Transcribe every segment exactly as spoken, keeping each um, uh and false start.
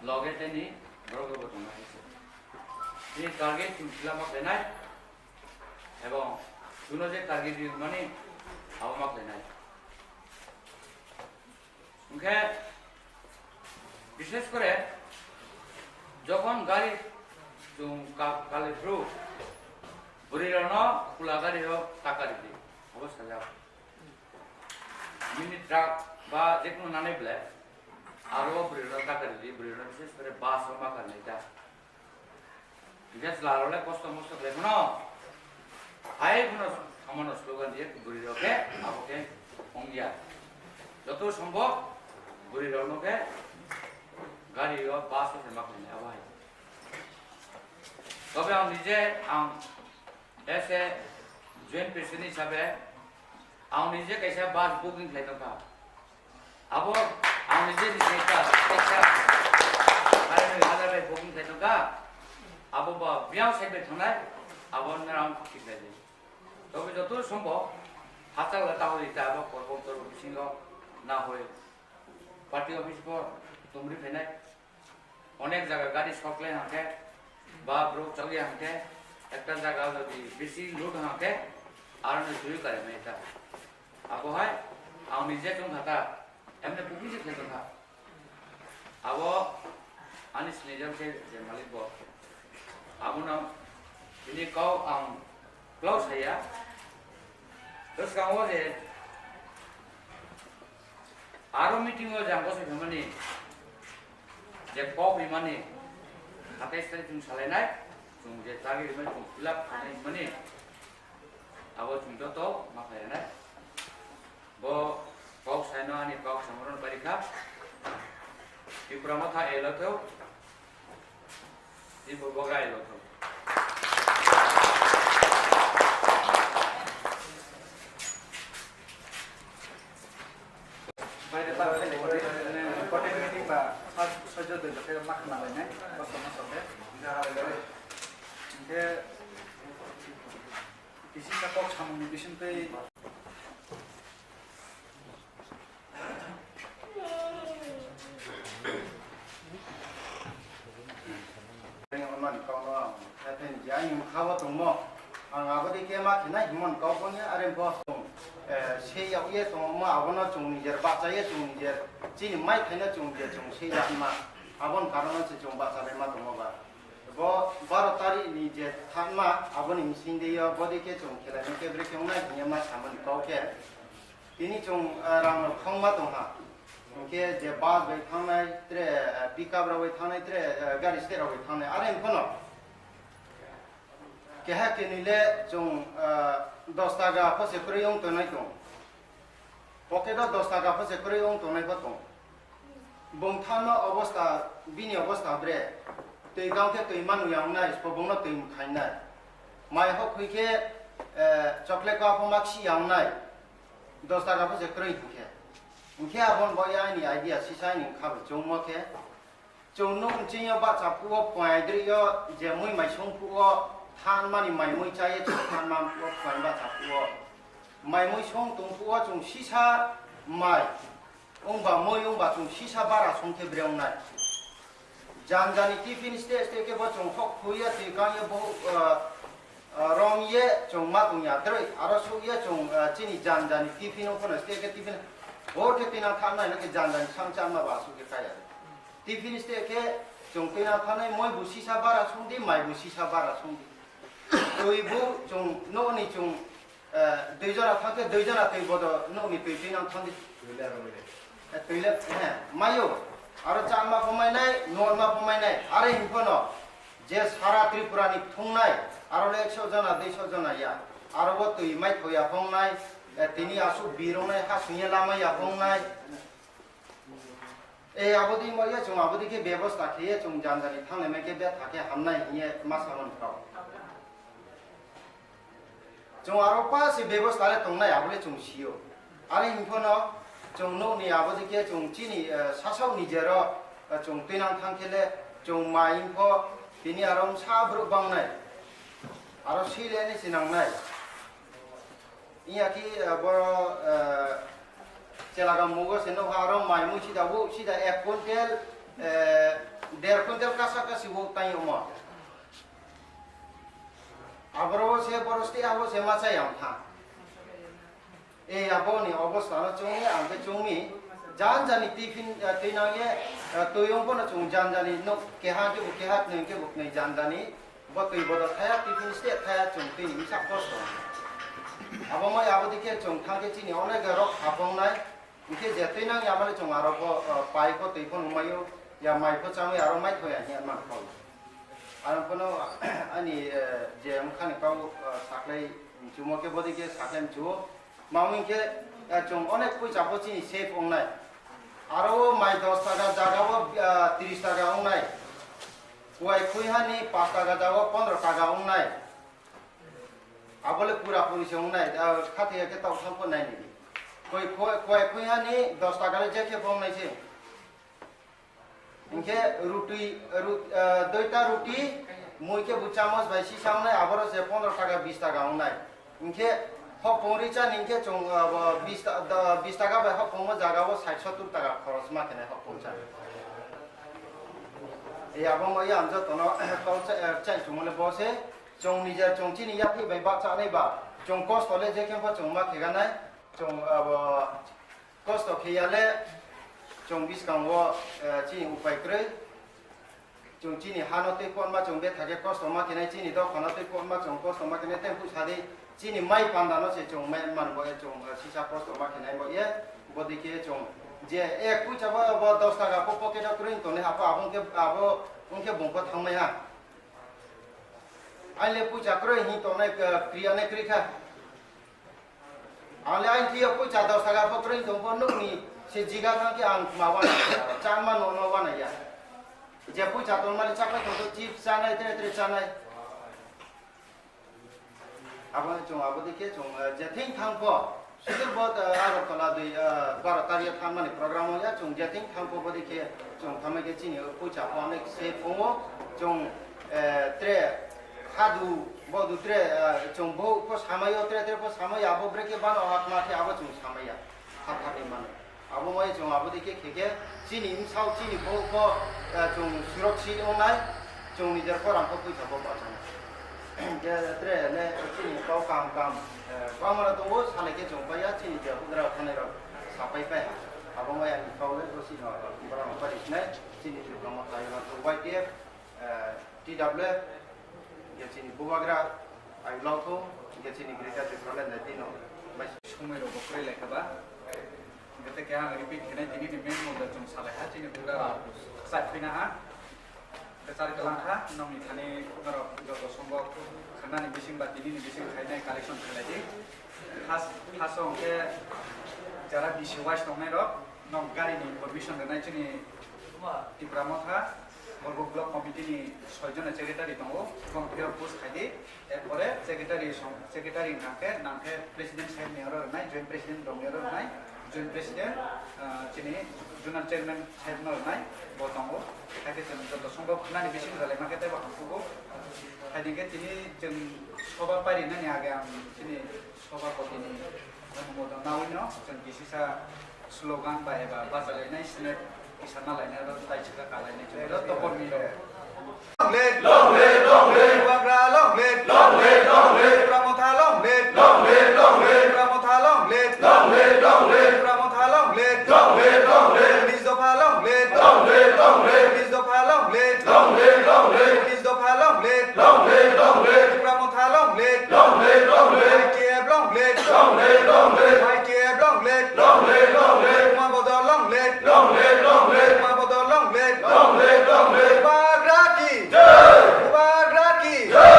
Loge teni borok rokbo tongna hai se. Tini target chwng sila ma khlainai, ebong chuno je target ri mani abo ma khlainai. Hwnkhe bishesh kore jokhon gari chwng ka-, kali phuru bwrwi rokno khula gari o taka ridi, abo sajak. Mini truck ba jekunu nanai ble aro bwrwi rok taka ridi, bwrwi rok bishesh kore bus o ma khlainai ta. Hingke chwla rok le kosto mosto khlai phano, hai phano samano slogan diye bwrwi rok khe abo khe ongya. Joto sombok bwrwi rok no khe gari o bus o khe ma khlainai abo hai. Tobe ang nije ang as a joint president hisabe ang nije kaisa bus booking khlai tongkha. Abo ang nije ni kaisa, kaisa, are nui hazar bai booking khlai tongkha. Abo ba biyang side bai thangnai, abo nang ang khlai di. Tobe joto sombok hachal ga tahoi ta abo korkong torkong bisingo na hoi party office bo tumri phainai. Onek jaga gari short line hangke, ba bro chali hangke, ekta jaga jodi bisi load hangke, aro ni tui kare me ta. Abo hai, ang ni je tong thata, emne booking je khe tong kha. Abo ani snijam se je malik bo. Abo no, ini kau ang klau saya. Terus kamu je Aro meeting o jang bosai phaimani je kok rimani hatai sari chwng salainai, chwng je target rimani chwng fill up khainai hwnmani abo chwng joto ma khlai rwnai. Bo kok saino ani kok samoro bari kha. Tipra Motha elo thok. Ni bo boga elo thok. Baire ta important meeting ba sojjo doi jote ma khna lainai, kosto mosto khe. Hingke kisi sa kok samung ni bising tei Hwnmani kok no ang khe thani je ayung kha o tongmo. Ang abo dei khe ma khe nai hwnmani kok bo ni are bo tong, eh, se yag ye tongmo abo no chwng nijer bacha ye chwng nijer chini mai thai no chwng je chwng se ya ma. Abo ni karon no se chwng bacha lai ma tongmo ba. Bo baro tarik ni je thangma abo ni bising de yo bo dei khe chwng khe lai no khe bre khe wngnai hwnye ma samani kok khe. Tini chwng, eh, rang no khongma tongha. Hwnkhe je bus bai thangnai, tre, eh, pickup rok bai thangnai, tre, eh, gari state rok bai thangnai. Are wngphano keha kenui le chwng, eh, dos taka pho se kwrwi wng tongnai tong. Pocket o dos taka pho se kwrwi wng tongnai pho tong. Bung thanma obostha, bini obostha bre. Twi kang khe twi manu yang nai, sbo bung no twi mkhainai. Mai hok khui khe, eh, chocolate kok pho maksi yang nai. Dos taka pho se kwrwi hwnkhe. Hwnkhe aboni bo ya ani idea sisa ani wngkha bai chwngmo khe. Chwng nuk nchingyo bacha phuo phuai drio je mui mai song phuo than mani mai mui chaye chwng than man phuo phuai bacha phuo. Mai mui song tong phuo chwng sisa mai wngba mui wngba chwng sisa bara song khe bre wngnai. Jan jani tiffin ste ste khe bo chwng hok khuiya twi kangya bo, ah, ah, rom ye chwng ma tongya droi aro suk ye chwng, ah, chini jan jani tiffin wng phano ste khe tiffin hor khe twi nang thangnai no khe jan jani sang cha ma ba suk khe kaya. Tiffin ste khe chwng twi nang thangnai moi bo sisa bara song di mai bo sisa bara song di. Twi bo chwng nokni chwng Eh, dui jora thang khe dui jora twi bodo nokni twi twi nang thang di. Twi le aro mai nai. Eh, twi le, he, mayo. Aro chama pho mai nai, norma pho mai nai. Are him phono je sara Tripura ni thungnai, aro le ekso jona, duiso jona ya. Aro bo twi mai thoya phongnai, eh, tini asuk birong nai, ha sungya lama ya phongnai. E, abodi mo ya chwng abodi khe bebosta khe ye chwng jani jani thanglai mai khe betha khe hamnai hiye ma samani kau. Chwng aro pa se bebosta le tongnai abole chwng sio. Are him phono chwng nokni abodi khe chwng chini, eh, sasao ni jero, eh, chwng twinang thang khe le chwng mai him pho tini aro sa bwrwk bangnai. Aro si le ni sinangnai. Iya ki, eh, boro, eh, chelaga mugo se nokha aro mai mui sida bo sida ek quintal, eh, der quintal kasa kasi bo tang omo. Aboro se boro sti abo se macha yang tha. E aboni obostha no chungwi ang khe chungmi jan jani tiffin, eh, twi nang ye, eh, twi wng bono chung jan jani no keha khe bo keha twi khe bo twi jan jani bo twi bodo thaya tiffin state thaya chung twi ni misa kosto. Abo mai abo dikhe chung thang khe chini onek rok hapong nai. Hingke je twi nang ya mani chwng aro bo, o, pai pho twi pho nung maio, ya mai pho changwi aro mai tho ya hiya man kho. Aro phano ani, eh, je wngkhani kau, eh, saklai mchumo khe bodi khe saklai mchuo. Ma wngkhe, eh, chwng onek puisa pho chini save wngnai. Aro o mai dos taka jaga o, eh, tris taka wngnai. Kuai khui hani pas taka jaga o pondro taka wngnai. Abole pura puri se wngnai, ah, khathai ya khe tok thang pho nai nini. Koi, koi, koi, koi ani dos taka le je khe bong nai se. Hingkhe ruti, rut-, ah, doita ruti, mui khe bo chamos bai sisa wngnai, aboro se pondro taka, bis taka wngnai. Hingkhe hopong ri cha ni hingkhe chwng, ah, bo bis ta-, da-, bis taka bai hopong o jaga o sait sottur taka khoros ma khe nai hopong cha. Ei abo mo ya ang jotono kau cha-, eh, chai chumole bo se. Chwng nijer chwng chini yaphi bai bahcha nai ba, chwng kosto le je khe pho chwng ma khe ganai, chwng abo kosto khe ya le chwng bwskango, eh, chini upai kwrwi, chwng chini hano twi konma chwng betha khe kosto ma khe nai, chini dophano twi konma chwng kosto ma khe nai, tei busa di chini mai panda no se chwng mai man bo ye chwng, eh, sisa kosto ma khe nai bo ye, bo di khe chwng je ek puisa bo, bo dos taka bo pocket o kwrwi tongnai, abo, abo wng khe, abo wng khe bung pho thang mai ha. Aile puisa kwrwi hin tongnai, eh, kriya nai kwrwi kha. Aile ain thwiyo puisa dos taka pho kwrwi tong pho nukni se jiga thang khe ang ma wana ya, chan ma no no wana ya. Je puisa tongmani chapai tong chips chanai, tere tere chanai. Abo chwng abo dikhe chwng, eh, je thing thang pho. Sudur bo, eh, Agartala dui, eh, baro tarik thangmani program o ya chwng je thing thang pho bodi khe chwng thamai khe chini puisa pho onek se phungo chwng, eh, tre hadu bodu tre, eh, chwng bo pho samai o tre tre pho samai abo brekhe bano hatma khe abo chwng samai ya. Kha kha de mano. Abo mai chwng abo dikhe khe khe chini bwsao chini bo pho, eh, chwng suroksi wngnai chwng nijer khorang pho puisa pho bachanai. Je tre le chini kok kaham kaham, eh, bangmano tongo, salai khe chwng paiya, chini je hugra thanai rok sapai pai ha. Abo mai ani kok le bo chini borok no pari sinai, chini Tipra Motha ayona to Y T F, eh, T W F, je chini bubagra ayulao tho, je chini Greater Tipraland dino. Somoi rok bo kwrwi lai kha ba. Gete ke ang repeat khenai tini ni main mudda chwng salai ha, chini hugra rok chak phina ha. Kwchar kwlang kha, nokni thani norok joto sombok khwnani bising ba tinini bising khainai collection khlai di. Has-, haso hwnkhe jara B C wise tongnai rok, nok gari ni information rwnai chini Tipra Motha, Borgo Block Committee ni soi jona secretary tongo, bong phiyok post khai di. Erpore secretary song, secretary hwnkhe, nangkhe president saheb ni oro rwnai, joint president rok ni oro rwnai, joint president, ah, chini zonal chairman saheb no rwnai, bo tongo. Haikhe chwng joto songkok khwnani bising rwlai mankhe teibo hamkugo. Haidingkhe tini chwng soba parinani age ang chini sobapoti ni Modo nawi no chwng kisisa slogan ba eba bachalainai, snap kisa nalainai aro tai chwra kalainai chwng joto kormi rok. Long live, long live, long live. Bubagra long live, long live, long live. Tipra Motha long live, long live, long live. Tipra Motha long live, long live, long live. Tipra Motha long live, long live, long live. Nis dopha long live, long live, long live. Nis dopha long live, long live, long live. Nis dopha long live, long live, long live. Tipra Motha long live, long live, long live. I T F long live, long live, long live. I T F long live, long live, long live. Uma Bodol long live, long live, long live. Uma Bodol long live, long live, long live. Bubagra ki jai. Bubagra ki jai.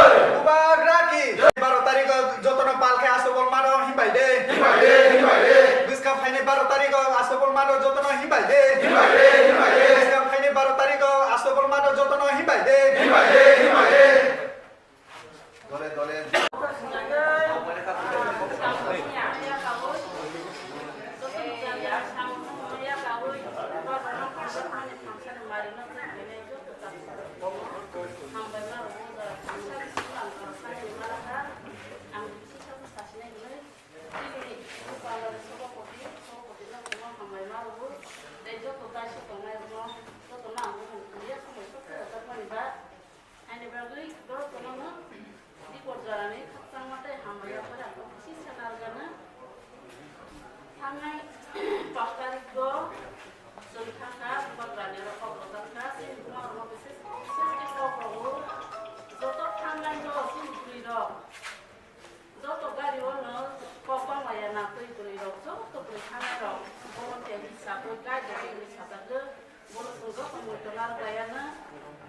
Nar layano,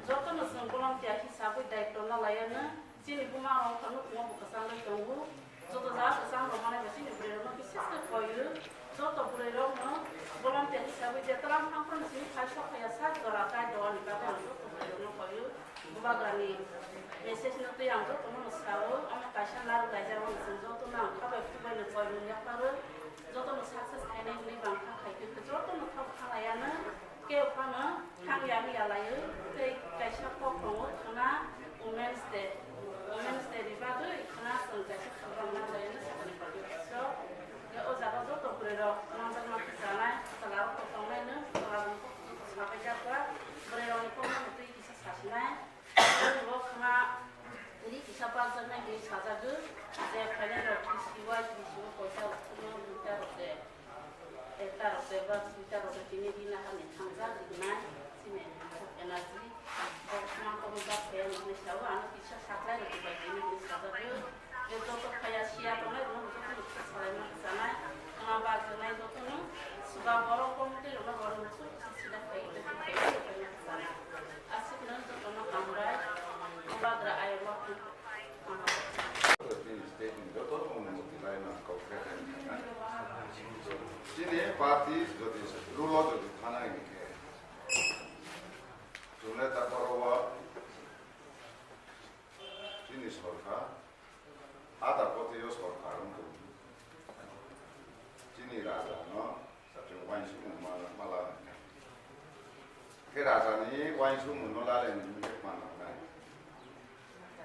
jotono chwng volunteer hisabwi daitwno layano, chini buma rok phano kumo bo kwchangwi tongo. Joto jaga kwchang rok manai bo chini bwrwi rokno bises khe koyo. Joto bwrwi rokno volunteer hisabwi je tlam phang phano chini phai sok phaiya sak jora kai doani bagwi ang joto bwrwi rokno koyo. Bubagrani message no twi ang jotono no sao, omo kaisa narwk laijak, omo chwng jotono ang khabai khukbai no koimung yapharo, jotono success khainai hwnwi bang kha khai khe jotono thok kha layano, kebo phano thang ya wng ya laio, tei kaisa kok tongo khwna Women's Day, Women's Day ni bagwi khwna chwng kaisa program ma layano sakni bagwi so, o jaga joto bwrwi rok manjakma khe chanai, chwla rok tongnai no, chwla rok sabai jak ba, bwrwi rok ni kokno twi kisa sasinai. Bo khwna ri kisa barjaknai hinwi sajagwi, je phainai rok T C Y, T C O koisa rok phano duita rok de, ekta rok de ba duita rok de tini ri nahani thangjak rinai chini energy. Bo khwna kobo bak phaiya hinwi sao, ano kisa saklai rok bai tini hinwi sajagwi. Je joto phaiya siya tongnai rokno jotono kisa salaima kisa nai. Khwna barjaknai jotono swba borok committee rokno borok muchung kisa sida phaiwi tongwi phaiwi tongwi kisa nai. Aswkno jotono hambai. Bubagra ayuk waktwk hambai. Chini state ni joto onumoti laima kok khe khe nai. Chini party jodi rule o jodi thana hini khe, chwngno ta borok o chini sorkar, ada poti o sorkar wng tong. Chini raja no Chwng uansukmung ma-, ma la hwnkha. Khe rajani uansukmung no lalai ni hwnwi khe ma nangnai.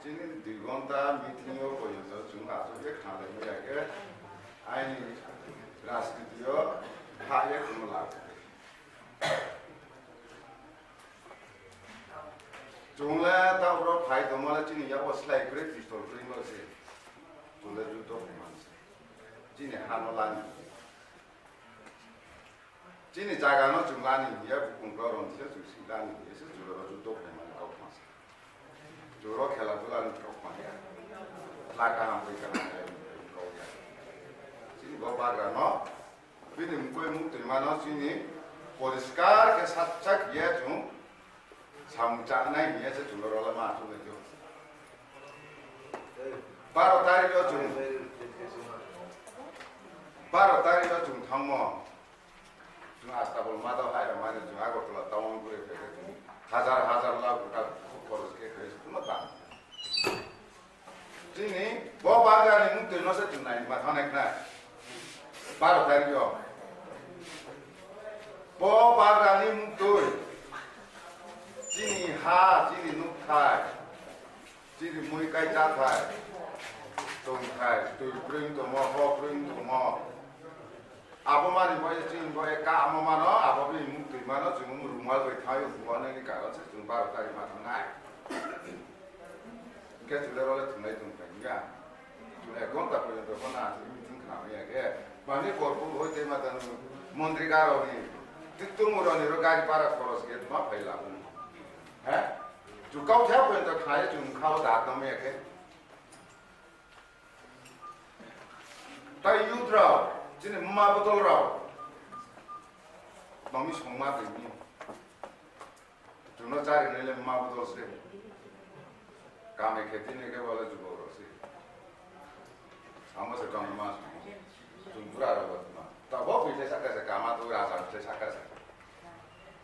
Chini dui ghonta meeting o porjonto chwng achuk khe khnalai maya khe aini rajniti o ha ye khwna labu. Chwng le ta oro phai tongma le chini yago slai kwrwi pistol kwrwi no se. Chwng le judo khaimani se. Chini ha no lani. Chini jaga no chwng lani hiya, bukung koron se chwng si lani hiya se chwng oro judo khaimani kok ma se. Chwng oro khela dula ni kok ma ya. La kaham bui kaham ya kok ya. Chini bo bagra no bini mukoi muktwi mano chini poriskar khe sak sak hiya chwng samung chanai hiya se chwng oro le ma chwng le jo. Baro tarikh o chwng, baro tarikh o chwng thangmo. Chwng Astabol mado hai rok mani chwng Agartala town guri phai khe chwng hajar hajar lakh taka khorch khe khe chwngno tang. Chini bo bagrani muktwi no se chwng nai ma thangnai khna. Baro tarikh o. Bo bagrani muktwi. Chini ha, chini nukthai. Chini mui kai ta thai, tong thai, twi kwrwng tongmo, hok kwrwng tongmo. Abo mani bo chini bo e kamo mano, abo bini muktwi mano, chwng rumal bai thai, rumal nani karon se chwng baro tarikh ma thangnai. Hwnkhe chwle role thwngnai tong thai wngya. Chwng ek ghonta porjonto phano ang meeting khnamaya khe, mani korphur hoi tei mata montri garoni, twi tumuroni ro gari bhara khoros khe ma phai labu. He? Chwng kau thaya porjonto khnai, chwng kha o da tongmaya khe. Tai youth rok, chini mma bodol rok, tongwi songma tongwi. Chwngno chari nai le mma bodol se. Kamai khe tini khe bole jubok rok se. Amo se tongma songo. Chwng bura rok bo tongma. Tabok bwtwi sakha se kama tu raja bwtwi sakha se.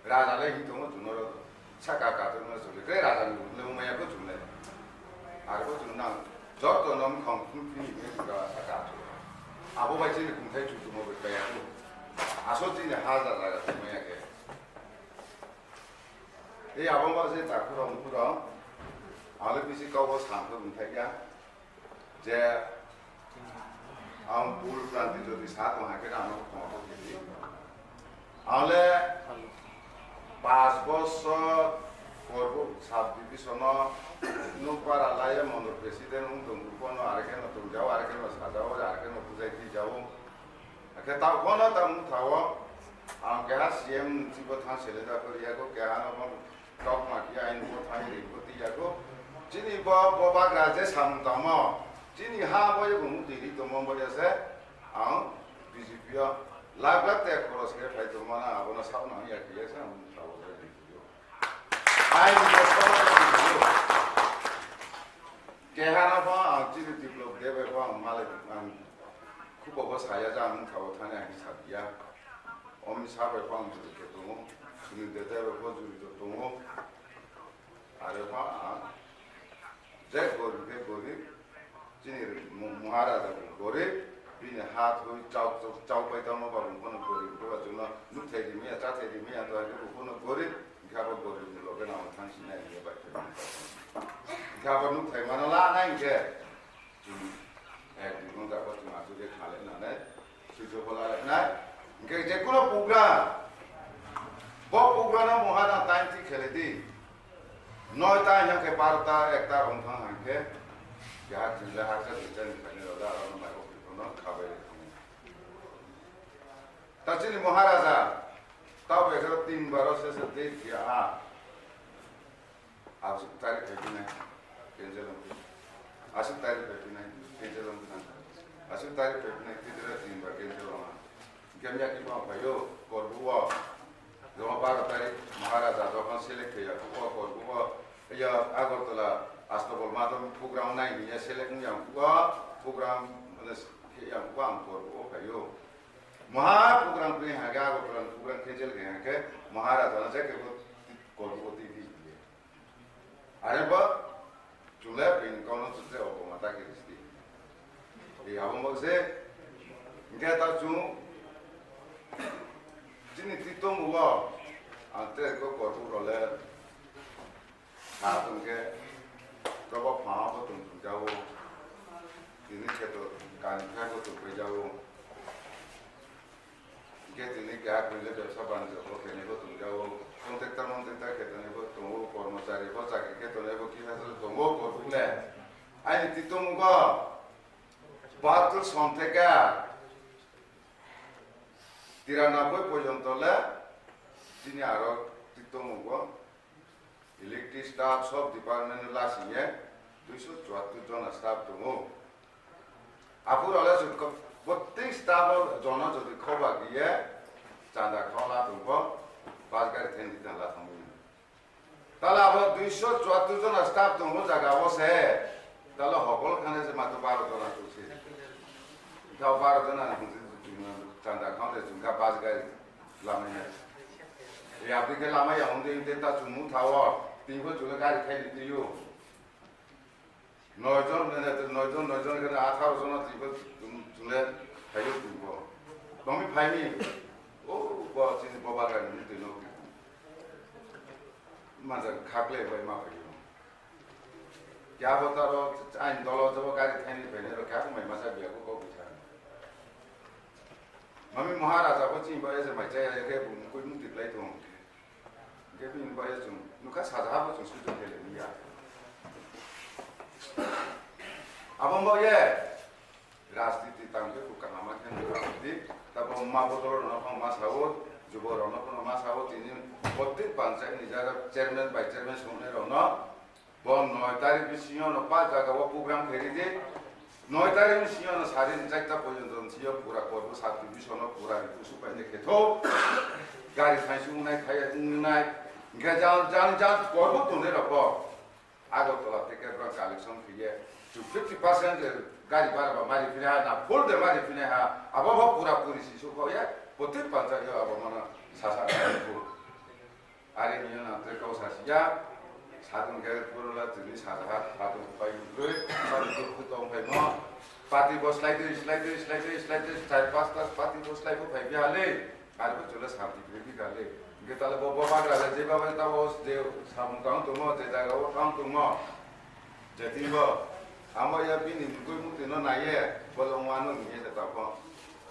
Raja le hin tongo chwngno rw saka katorno chwngno. Khe raja ni le maya ko chwngno. Aro bo chwngno nang joto no mkhang phun phini ni chwngno saka chwngno. Abo bai chini kungthai chwngno bai kaya ko. Asol chini ha jaga jaga chwngmaya khe. Tei abo ma je takhurok mukhurok, ang le bisi kok o sam khe bumthai ya. Je ang bul pranti jodi sa tong hai khe ang no khoma khe di. Ang le panch bosor korbo sub division o nukbar alai mondol president wng tong, buphano are khe no tong jao, are khe no sa jao, are khe no bujai twi jao. Khe ta bono ta mungthao ang keha C M ni chibo thang seleng da kori yago, keha no bo kok ma khe aini bo thang ri bo twi yago. Chini bo, bo bagra je samung tangmo, chini ha bo yago mung twi ri tongmo bo ya se ang B J P o lakh lakh tei khoros khe phai tongmo na abono sakno ya khe ya se ang mungthao je ri twi o. Ai, ni kosto ma tong. Keha no pho ang chini Biplop Deb bai pho ang malai ang khubo bo saya ja ang kha o thani ang sa ya. Om sa bai pho ang juri ke tongo. Suni de de bai pho juri to tongo. Are pho ang je gorib ke gorib. Chini Mo-, Maharaja bo gorib, bini ha thwi chao, chao, chao pai tamo ba bo bono gorib, bo ba chwngno nukthai rimaya, chathai rimaya, to age bo bono gorib, hingkhe abo gorib ni loge nang thang sinai hingye bai khe. Hingkhe abo nukthai mano la nai hingkhe. Chwng ek dui ghonta bo chwng aswk khe kha le nai. Suijo phola leknai. Hingkhe je kuno program, bo program no moha na time thik khele di. Noi ta hingkhe barota ekta rong thang hingkhe. Keha chwng le haksa duita ni khaini rok da aro no mai office no khabai le thang. Ta chini Maharaja, ta bai kharo tin baro se se date dia a. Aswk tarik phai phinai, cancel wng phi. Aswk tarik phai phinai, cancel wng phi. Aswk tarik phai phinai, cancel wng phi. Hingkhe miya khe phano phaio, Korbugo. Joma baro tarik Maharaja jokhon select khaiya, Korbugo. Iya Agartala Astabol Madhom program nai hiya select wngya, program, mane, khaiya, ang Korbugo phaio. Maha program khe hage Agartala program cancel khaiya khe Maharaja na jake Korbugo twi di. Are bo chwng le bini kokno chwng se obo ma ta khe risti. Ei abo mo se hingkhe ta chwng chini twi tongo ang tre ko Korbugo le sa tong khe robo phano bo tong tong jao. Tini khe to kani kha bo tong pai jao. Hingkhe tini keha kwrwile bebsa banijyo bo khenaibo tongjao, contractor montractor khe tongnaibo tongo, kormochari bo chakri khe tongnaibo kisa se tongo, Korbugo le. Aini twi tongo Batul Somtheka tiranaboi porjonto le tini aro twi tongo. Electric staff sob department no lasingye duiso chuattor jona staff tongo. Aphuru le chwng kok-, bwtwi staff o jono jodi khoba giye chanda khao la tongkho, bus gari then di tang la thangwi. Tala abo duiso chuattor jona staff tongo jaga o se, tala hokol khane se matro baro jona tongsi. Tao baro jona chanda khao de chwng kha bus gari. Lamaya. E abdi ke lamaya, undi undi ta chwng mung thawo. Tini bo chwng gari khai di tiyo. Noi jon, noi jon, noi jon, noi jon ke atharo jon tini bo chwng, chwng le phayo tini bo. Tongmi phaini. O, bo chini bo bagan ni tini no. Manja khakle bai ma phayo. Kya bo taro ain dolo jabo gari thaini phaini ro kya ko mai masa biya ko ko bisa. Mami Maharaja bo chini bai se mai chaya ke bu mukui mukti plai thung. Ke bini bai chung nukha saja bo chung suju kele niya. Abo mo ye rajniti tangkhe bu kahama khe rajniti. Tabo ma bodol no phang ma sao, jubo rok no phang ma sao, tini bottin panchayat ni jaga chairman bai chairman songnai rok no. Bo noi tarik bisingo no pa jaga o program khairi di. Noi tarik bisingo no sari ni chaita porjonto sio pura korbo sat division no pura ritu supai ne khetho. Gari thaisi ungnai thai ungnai. Hingkhe jang jang jang korbo tongnai rok bo. Agartala teke bro collection khiye. Chu fifty percent gari bara ba mari phine ha na full de mari phine ha. Abo bo pura puri si su khoye. Bottin panchayat yo abo mano sasa ko. Ari ni na te kau sa siya, sadung ke puro la tini sa ha, sadung pai mutui, sadung ke putong pai mo. Pati bo slai dui, slai dui, slai dui, slai dui, char pas ta pati bo slai bo pai biya le. Ari bo chula sa bi bi ga le. Ge tala bo bo ba ga le, je ba ba ta bo je samung tang tu mo, je jaga bo tang tu mo. Je tin bo, amo ya bini mutui mutui no na ye, bo lo ma no ni ye ta ko.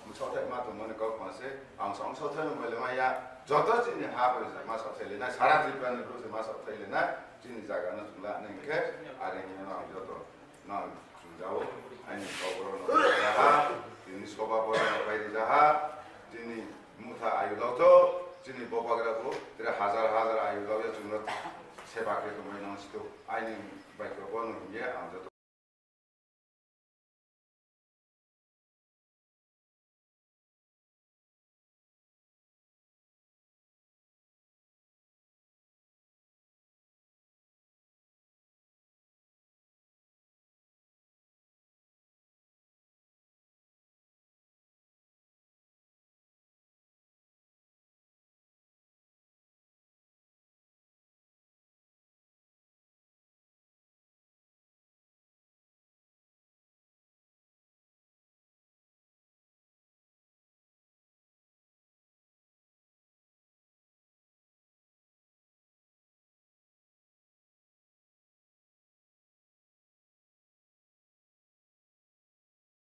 Sothai ma tongmani kok ma se, ang song sothai ma le ma ya, joto chini ha bai ma sothai le nai, sara Tripura ni bru se ma sothai le nai, chini jaga no chwng la nai khe, are ni no ang joto no chwng jao, ani kok ro no ha, chini soba bo no pai ri ha, chini mutha ayu lo to, chini bobagra bo, tere hazar hazar ayu lo ya chwng no seba khe tongmai nang sito, ani bai ko bo no ye ang joto.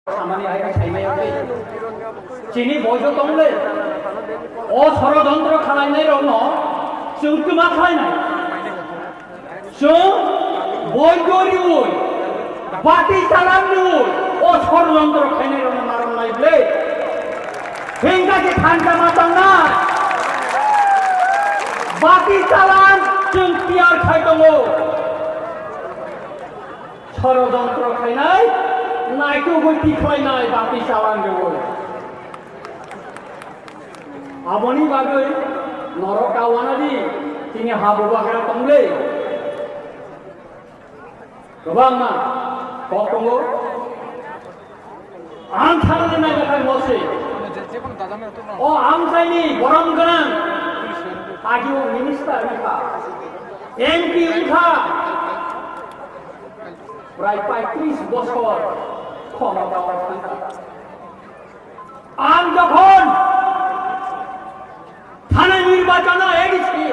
Samani hai khe saimaya tei. Chini boijo tongle. O sorojontro khalainai rokno chwng twma khlainai. Chwng boijo riwi, bati chalan riwi, o sorojontro khainai rokno narom nai ble. Hingkha khe thansa ma tongna. Bati chalan chwng tiyar khai tongo. Sorojontro khainai, naitugwi tikhlainai bati chalan rwwi. Aboni bagwi norok ta wanadi, chini ha bubagra tongle. Kwbangma kok tongo. Ang thangwi naina khai mose. O amchaini borom gwnang. Agi o minister wngkha. M P wngkha. Prai paitris bosor khonogao thangkha. Ang jokhon thana nirbachano edisi,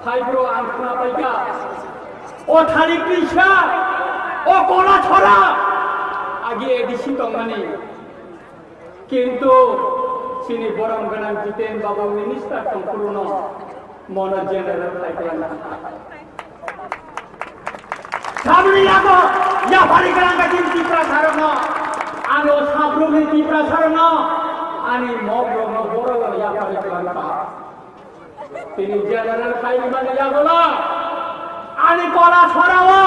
phaibro ang khna paikha, o thani krisa, o kola chora, agi edisi tongmani. Kintu chini borom gwnang Jiten Babu minister tongphuru no mono general khai kwlangkha. Sabni yago yapari kwlangkha chini Tipra sarokno, ano sabrumni Tipra sarokno, ani mogrokno borok yapari kwlangkha. Tini general khai mani yagola, ani kola sorao,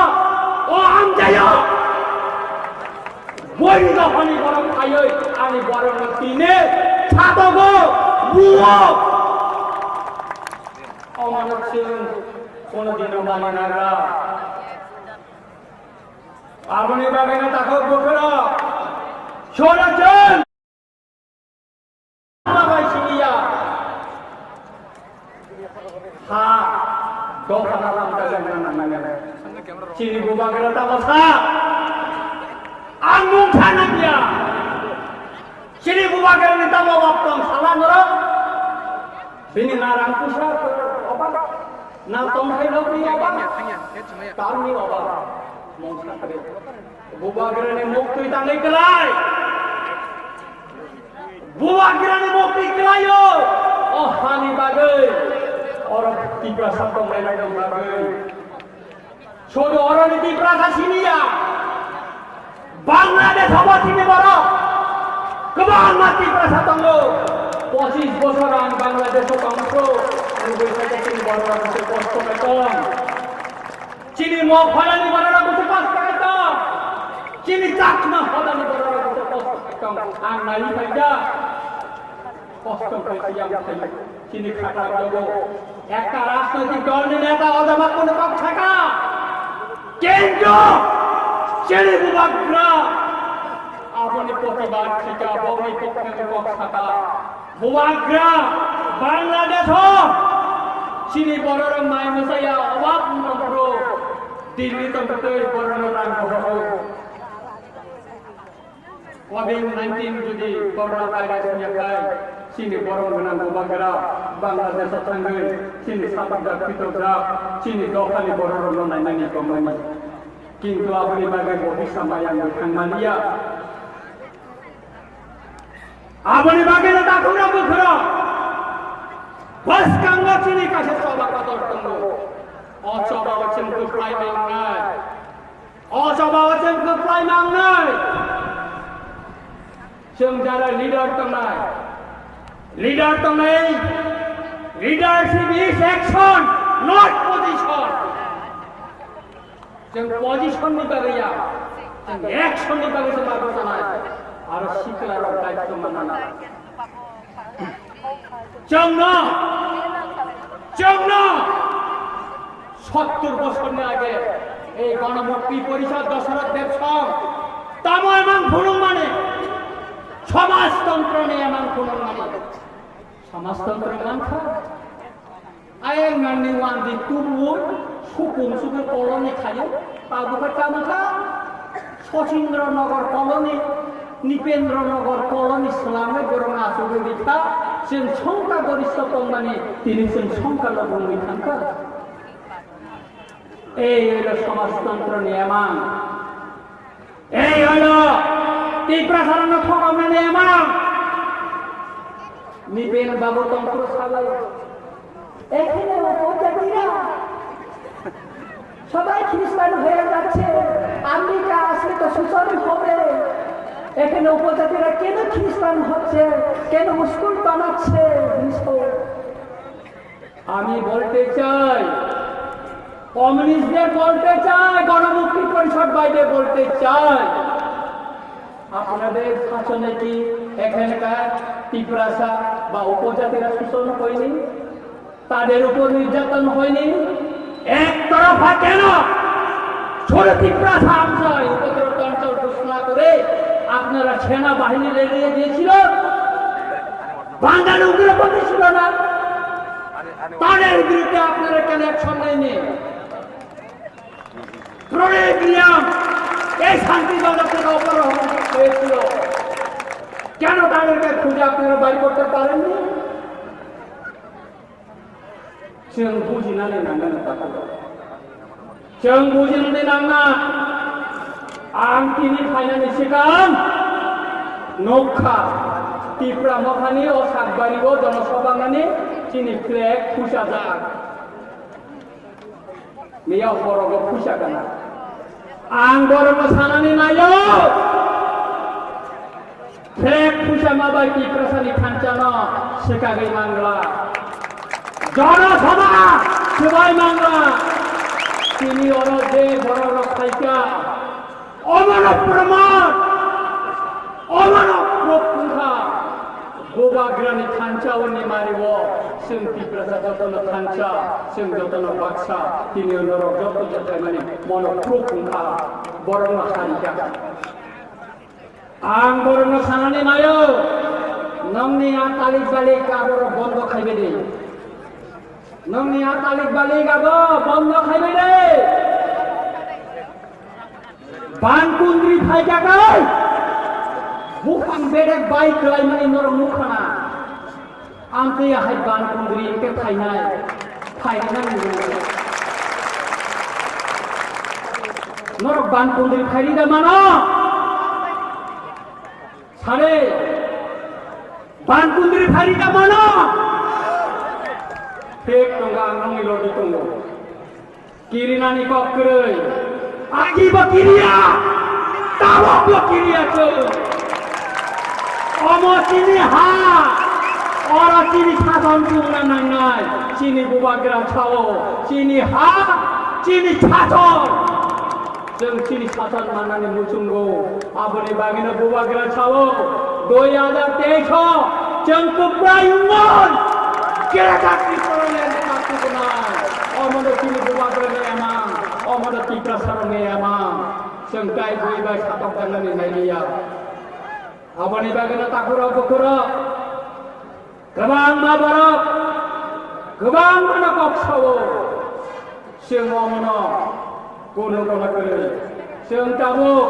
o amchaio. Boini dophani borok phaioi, ani borokno tini satogo, buo. Omanok Singh kono dino mani nagra. Aboni bagwino takhuk bukhurok. Sorojon. Bai siniya. Ha, dophana lamta jagna nangnai. Chini bubagra tamo sa. Ang mung thana dia. Chini bubagra ni tamo baptong sala norok. Bini narang pusa oba. Na tongthai lokni oba. Tamni oba. Mung sakre. Bubagra ni muktwi tangwi kwlai. Bubagrani mukti kwlaio, o hani bagwi, oro Tiprasa tonglainai rok bagwi. Sudu oroni Tiprasa siniya, Bangladesh obo chini borok, kwbangma Tiprasa tongo. Pochis bosor ang Bangladesh o tongkho, ang bai khe chini borok rok se kosto kaitor. Chini mokholani borok rok se kosto kaitor. Chini Chakma hodani borok rok se kosto kaitor. Ang nai phaikha. Kosto khe siyang thai, chini khata jogo. Ekta rajnoitik dol ni neta o jama kono kok saka. Kintu chini bubagra aboni protibad khika, boni pokhe kok saka. Bubagra Bangladesh o chini borok rok mai mwsaya obak mantro Delhi tongtwi borok rok rang bohoro. Covid nineteen jodi corona virus wngya khai, chini borom gwnang bubagra Bangladesh o thangwi chini satok jak pitok jak chini dophani borok rokno nainani tongmani. Kintu aboni bagwi bo bisa mayang bo thangmaniya. Aboni bagwi no takhuk rok bukhurok bwskango chini kaisa choba kotor tongo. O choba o chwng kwplai mangnai. O choba o chwng kwplai mangnai. Chwng jara leader tongnai. Leader tongnai. Leadership is action, not position. Chwng position ni bagwi ya. Chwng action ni bagwi se bagwi sanai. Aro sikla rok daityo manna. Chwngno, chwngno sottur bosorni age ei Ganamukti Porishad Dasarath Dev Song tamo emang phunukmani, samajtantroni emang phunukmani. Samajtantro mankha. Ayang nangni wandi tubu supung supung koloni khayo, tabukha tamukha. Sachindra Nagar colony, Nipendra Nagar colony swlamwi borok achugwi rikha, chwng songkha gorista tongmani, tini chwng songkha lobongwi thangkha. Ei oilo samajtantroni emang. Ei oilo Tiprasarano thongomnani emang. Nipen babu tongphuru sabai. এখানে উপজাতিরা সবাই খ্রিস্টান হয়ে যাচ্ছে। আমেরিকা আসলে তো সুচারু হবে। এখানে উপজাতিরা কেন খ্রিস্টান হচ্ছে, কেন স্কুল বানাচ্ছে, জিনিস তো আমি বলতে চাই, কমিউনিস্টদের বলতে চাই, গণমুক্তি পরিষদ বাইরে বলতে চাই, আপনাদের শাসনে কি এখানকার তিপ্রাসা বা উপজাতিরা শোষণ হয়নি? তাদের উপর নির্যাতন হয়নি? একতরফা কেন ছোট তিপ্রাসা অঞ্চল, উপদ্রুত অঞ্চল ঘোষণা করে আপনারা সেনাবাহিনী লেলিয়ে দিয়েছিল? বাঙালি উগ্রপন্থী ছিল না? তাদের বিরুদ্ধে আপনারা কেন অ্যাকশন নেননি? প্রণয় বিলিয়াম এই শান্তি বাজার থেকে অপহরণ হয়েছিল, কেন তাদেরকে খুঁজে আপনারা বাড়ি করতে পারেননি? Chwng bujinani nangnai no takhuk. Chwng bujinani nangnai. Ang tini phainani swkang nukha, Tipra Mothani o sakbari o jonosobha nani chini flag phusajak. Miya horogo phusa kana. Ang borokno sanani naio. Flag phusa ma bai Tiprasani thansa no swkagwi mangla. Jono Sabha swbai mangla. Tini oro je borok rok phaikha, omono proman, omono proof wngkha. Bubagrani thansa oni mari o, chwng Tiprasa jotono thansa, chwng jotono baksa, tini norok joto je phaimani mono proof wngkha, borokno harikha. Ang borokno sanani naio, nongni a talik balik aborok bondo khaibai di. Nongni a talik balik abo bondo khaibai di. Ban kundri phaikha kai. Buphang bedek bai kwlaimani norok nukha na. Amtwi ahai ban kundri hwnkhe phainai, phainai nang nini. Norok ban kundri phairi da mano? Sare, ban kundri phairi da mano? Thik tongo, ang nongni logi tongo. Kirinani kok kwrwi. Agi bo kiriya. Tabok bo kiriya chwng. Omo chini ha. Oro chini sason chumna nangnai. Chini bubagra sao. Chini ha. Chini sason. Chwng chini sason mannani muchungo. Aboni bagwino bubagra sao, dui hajar teis o chwng kwplai wngmon. Greater Tipraland ni bakti gwnang. Omono chini bubagra ni emang, omono Tiprasa rok ni emang. Chwng tai bui bai satok tangnani nailiya. Aboni bagwino takhurok bukhurok. Kwbangma borok, kwbangmano kok sao. Chwng omono kunu kono kwrwi. Chwng tabuk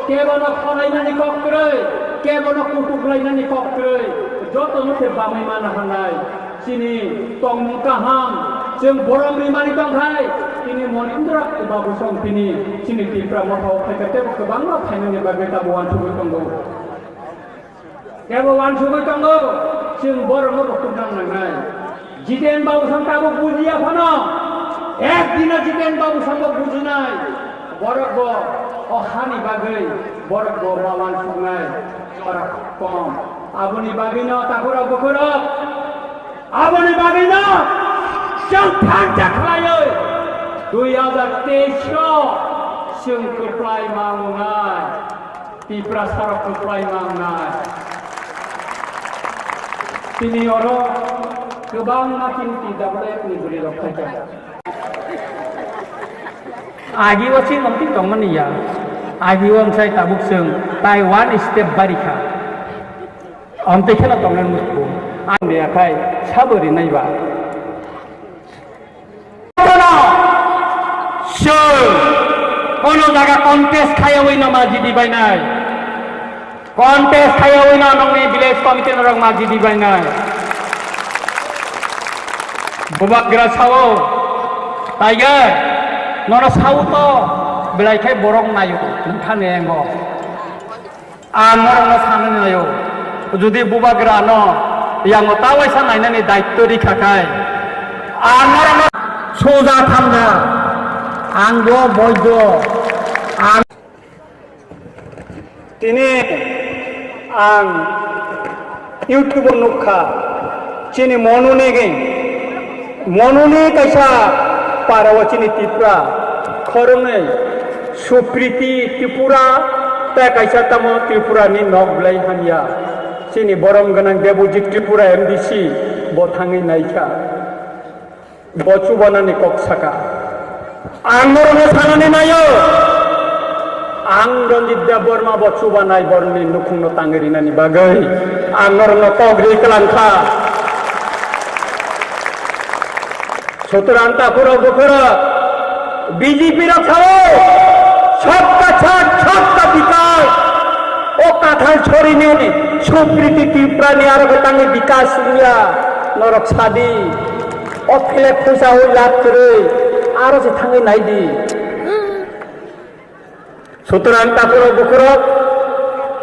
kebono kholainani kok kwrwi, kebono kutuklainani kok kwrwi. Jotono khe bamwi mano hwnai. Chini tongmung kaham, chwng borom rimani tongkhai, chini Monindra Babu song tini chini Tipra Motha o phaikha teibo kwbangma phainani bagwi tabuk uansugwi tongo. Kebo uansugwi tongo, chwng borokno bo khuknang nangnai. Jiten Babu song tabuk bujiya phano, ek dino Jiten Babu song bo bujinai. Borok bo o hani bagwi, borok bo ma uansuknai, ora kom. Aboni bagwino takhurok bukhurok, aboni bagwino chwng thansa khlaiwi dui hajar teis o chwng kwplai ma wngnai. Tiprasa rok kwplai ma wngnai. Tini oro kwbangma chini T W F ni bwrwi rok phaikha. Agi o chini omtwi tongmani ya. Agi o wngsai tabuk chwng tai one step bari kha. Omtwi kheno tongnai muchungo. Ang de akhai sabo rinai ba. Kono chwng kono jaga contest khayawi no ma jidi bainai. Contest khayawi no nongni village committee norok ma jidi bainai. Bubagra sao, Tiger, nono sao to, belai khai borok nayo, nokha ne engo. Ang norokno sanani naio, jodi bubagrano yango ta waisa nainani daitto rikha khai, ang norokno soja thangna, ang bo boido, ang Tini ang YouTube-o nukha, chini Monuni geng, Monuni kaisa para o chini Tripura, khoroknwi Supriti Tripura, tei kaisa tamo Tripura ni nok belai hamya. Chini borom gwnang Debojit Tripura M D C bo thangwi naikha. Bo chubanani kok saka. Ang norokno sanani naio. Ang Ranjit Debbarma bo chubanai borokni nukhungno tangwi rinani bagwi ang norokno kok ri kwlangkha. Sutrang takhurok bukhurok B J P rok sao, "Sabka saath, sabka vikas." O kathal sorini Supriti Tripura ni aro khe tangwi vikas wngya norok sadi. O flag phusa ui lab kwrwi aro se thangwi naidi. Sutrang takhurok bukhurok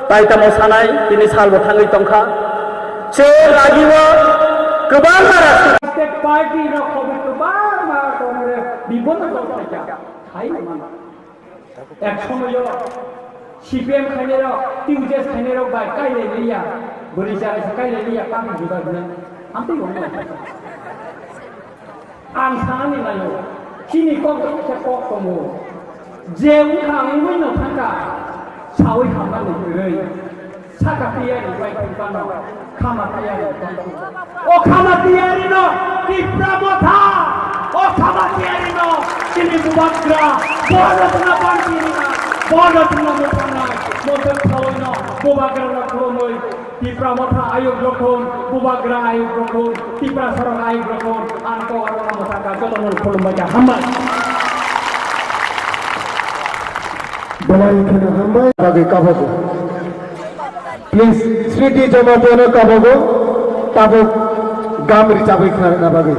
tai tamo sanai tini salbo thangwi tongkha. Se lagio kwbangma rajnitik party rok hobo kwbangma Congress bibono tongkha. Hai mano. Ek somoyo C P M khainairok, T U J S khainairok bai kailai liya, bwrwi chara se kailai liya, public juda gwnang. Amtwi wngmano. Ang sanani naio, chini kok kaisa kok tongo. Je wngkha wngwi no thangkha, sawi hamnani kwrwi. Saka tiyari bai tongkha no. Khama tiyari tongkha. O khama tiyari no Tipra Motha. O khama tiyari no chini bubagra. Bono tuna panti rina. Bono tuna muthanai. Mothok thawi no bubagra no khulumui. Tipra Motha ayuk rokhon. Bubagra ayuk rokhon. Tipra sorok ayuk rokhon. Ang ko aro no muthanka joto no khulumbai ka. Hambai. Belai kheno hambai. Bagwi kabago. Please, Sriti Jamatia no kabago, tabuk gam richabwi khna bagwi.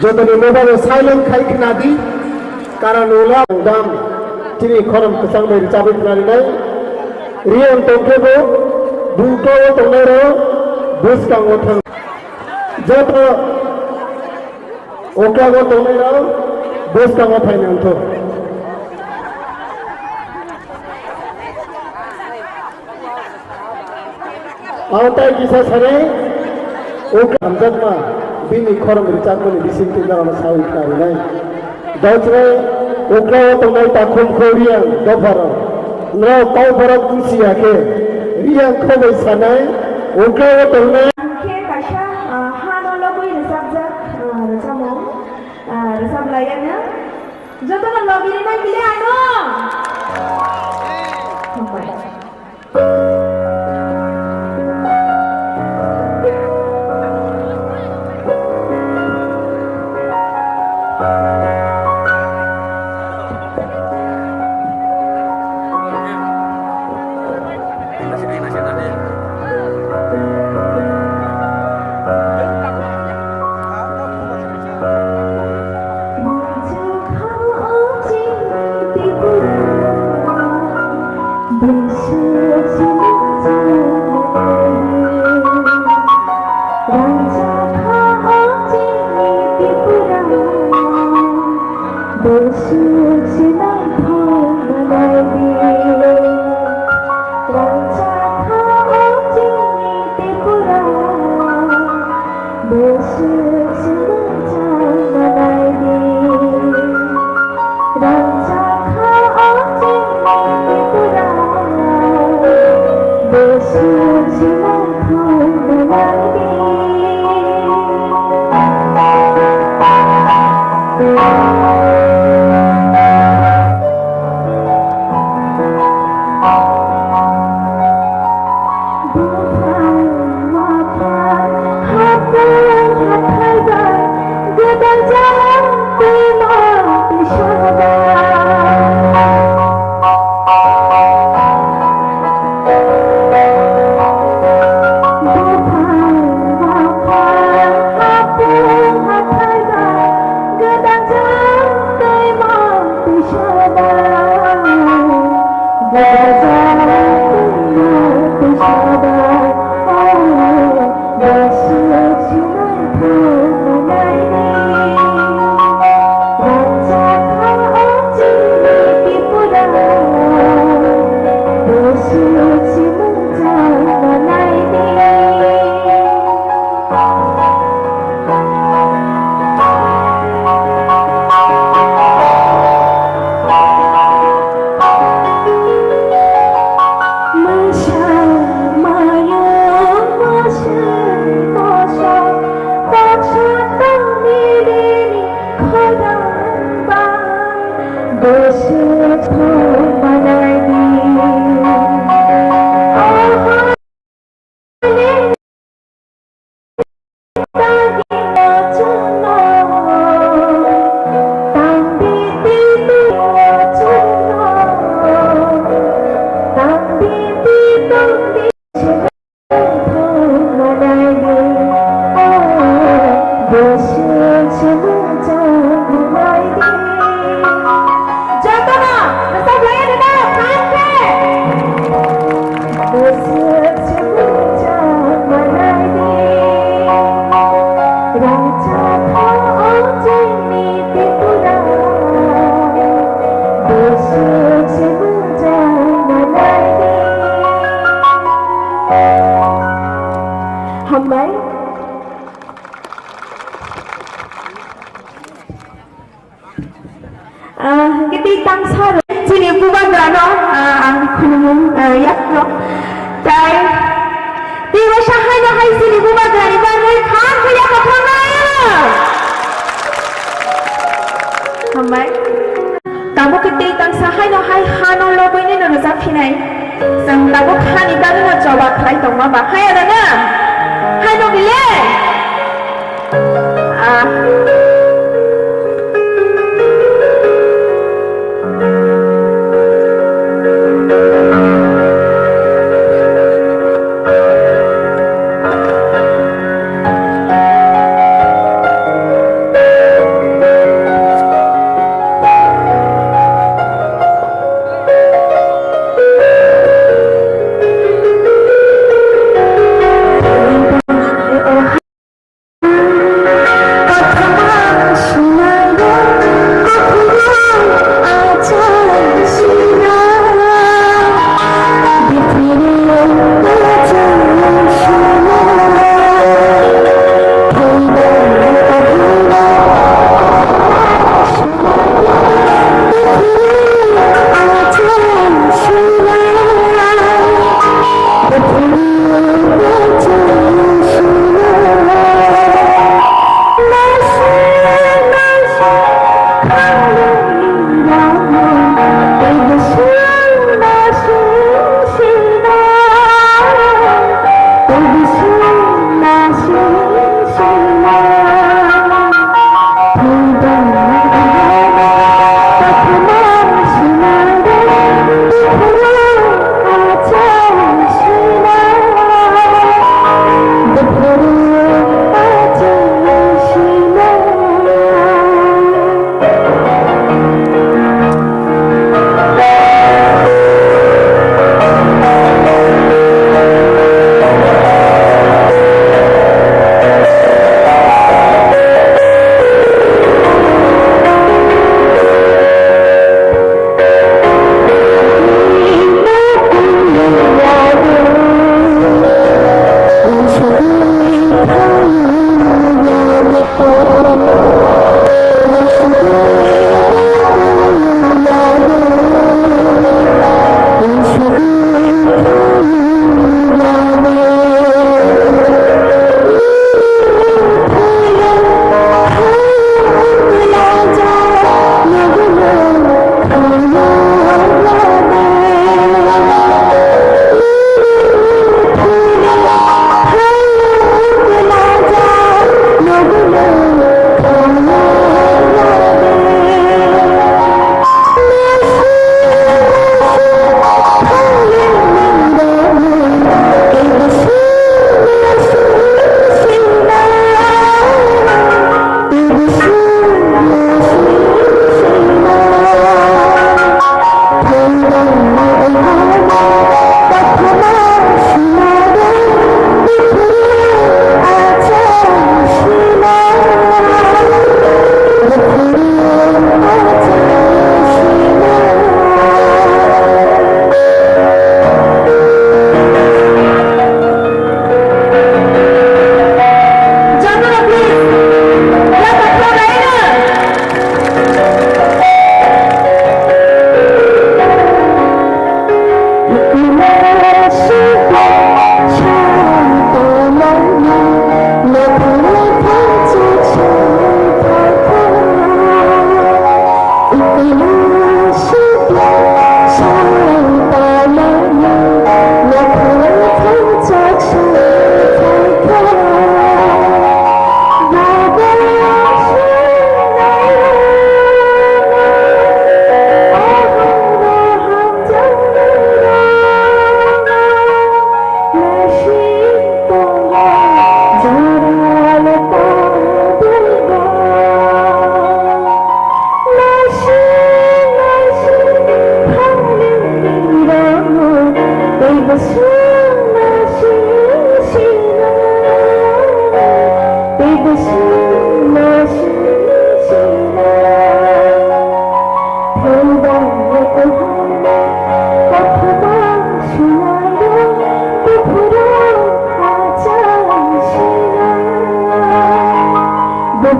Jotoni mobile o silent khai khna di, karan ula gam chini khorom kwchang bai richabwi khna rinai. Riyan tongkhe bo, bukto o tongnai rok, bwskango thang. Joto Okla bo tongnai rok bwskango phaina wngthok. Ang tai kisa sanai, okla hamjakma bini khorang rwchapmani bisingtwi norokno sawi kha rwnai. Dojre okla o tongnai takhum kho Riang dopharok, norok kok borok wngsi ya khe Riang kho bai sanai, okla o tongnai. Ang khe kaisa, ah, hano logwi rwchapjak, ah, rwchapmung, ah, rwchap lai ya no. Jotono logi rinai bile ano. Hambai. Hambai. Ah, hwnkhe tei tangsa rw chini bubagrano, ah, ang khulumung, ah, yakno. Tai tei waisa haino hai chini bubagrani bagwi khan khuya kothoma. Hambai. Tabuk khe tei tangsa haino hai hano lobwinino rwjak phinai. Chwng tabuk hani bagwino choba khlai tongma ba. Hai ada na? Haino bile? Ah.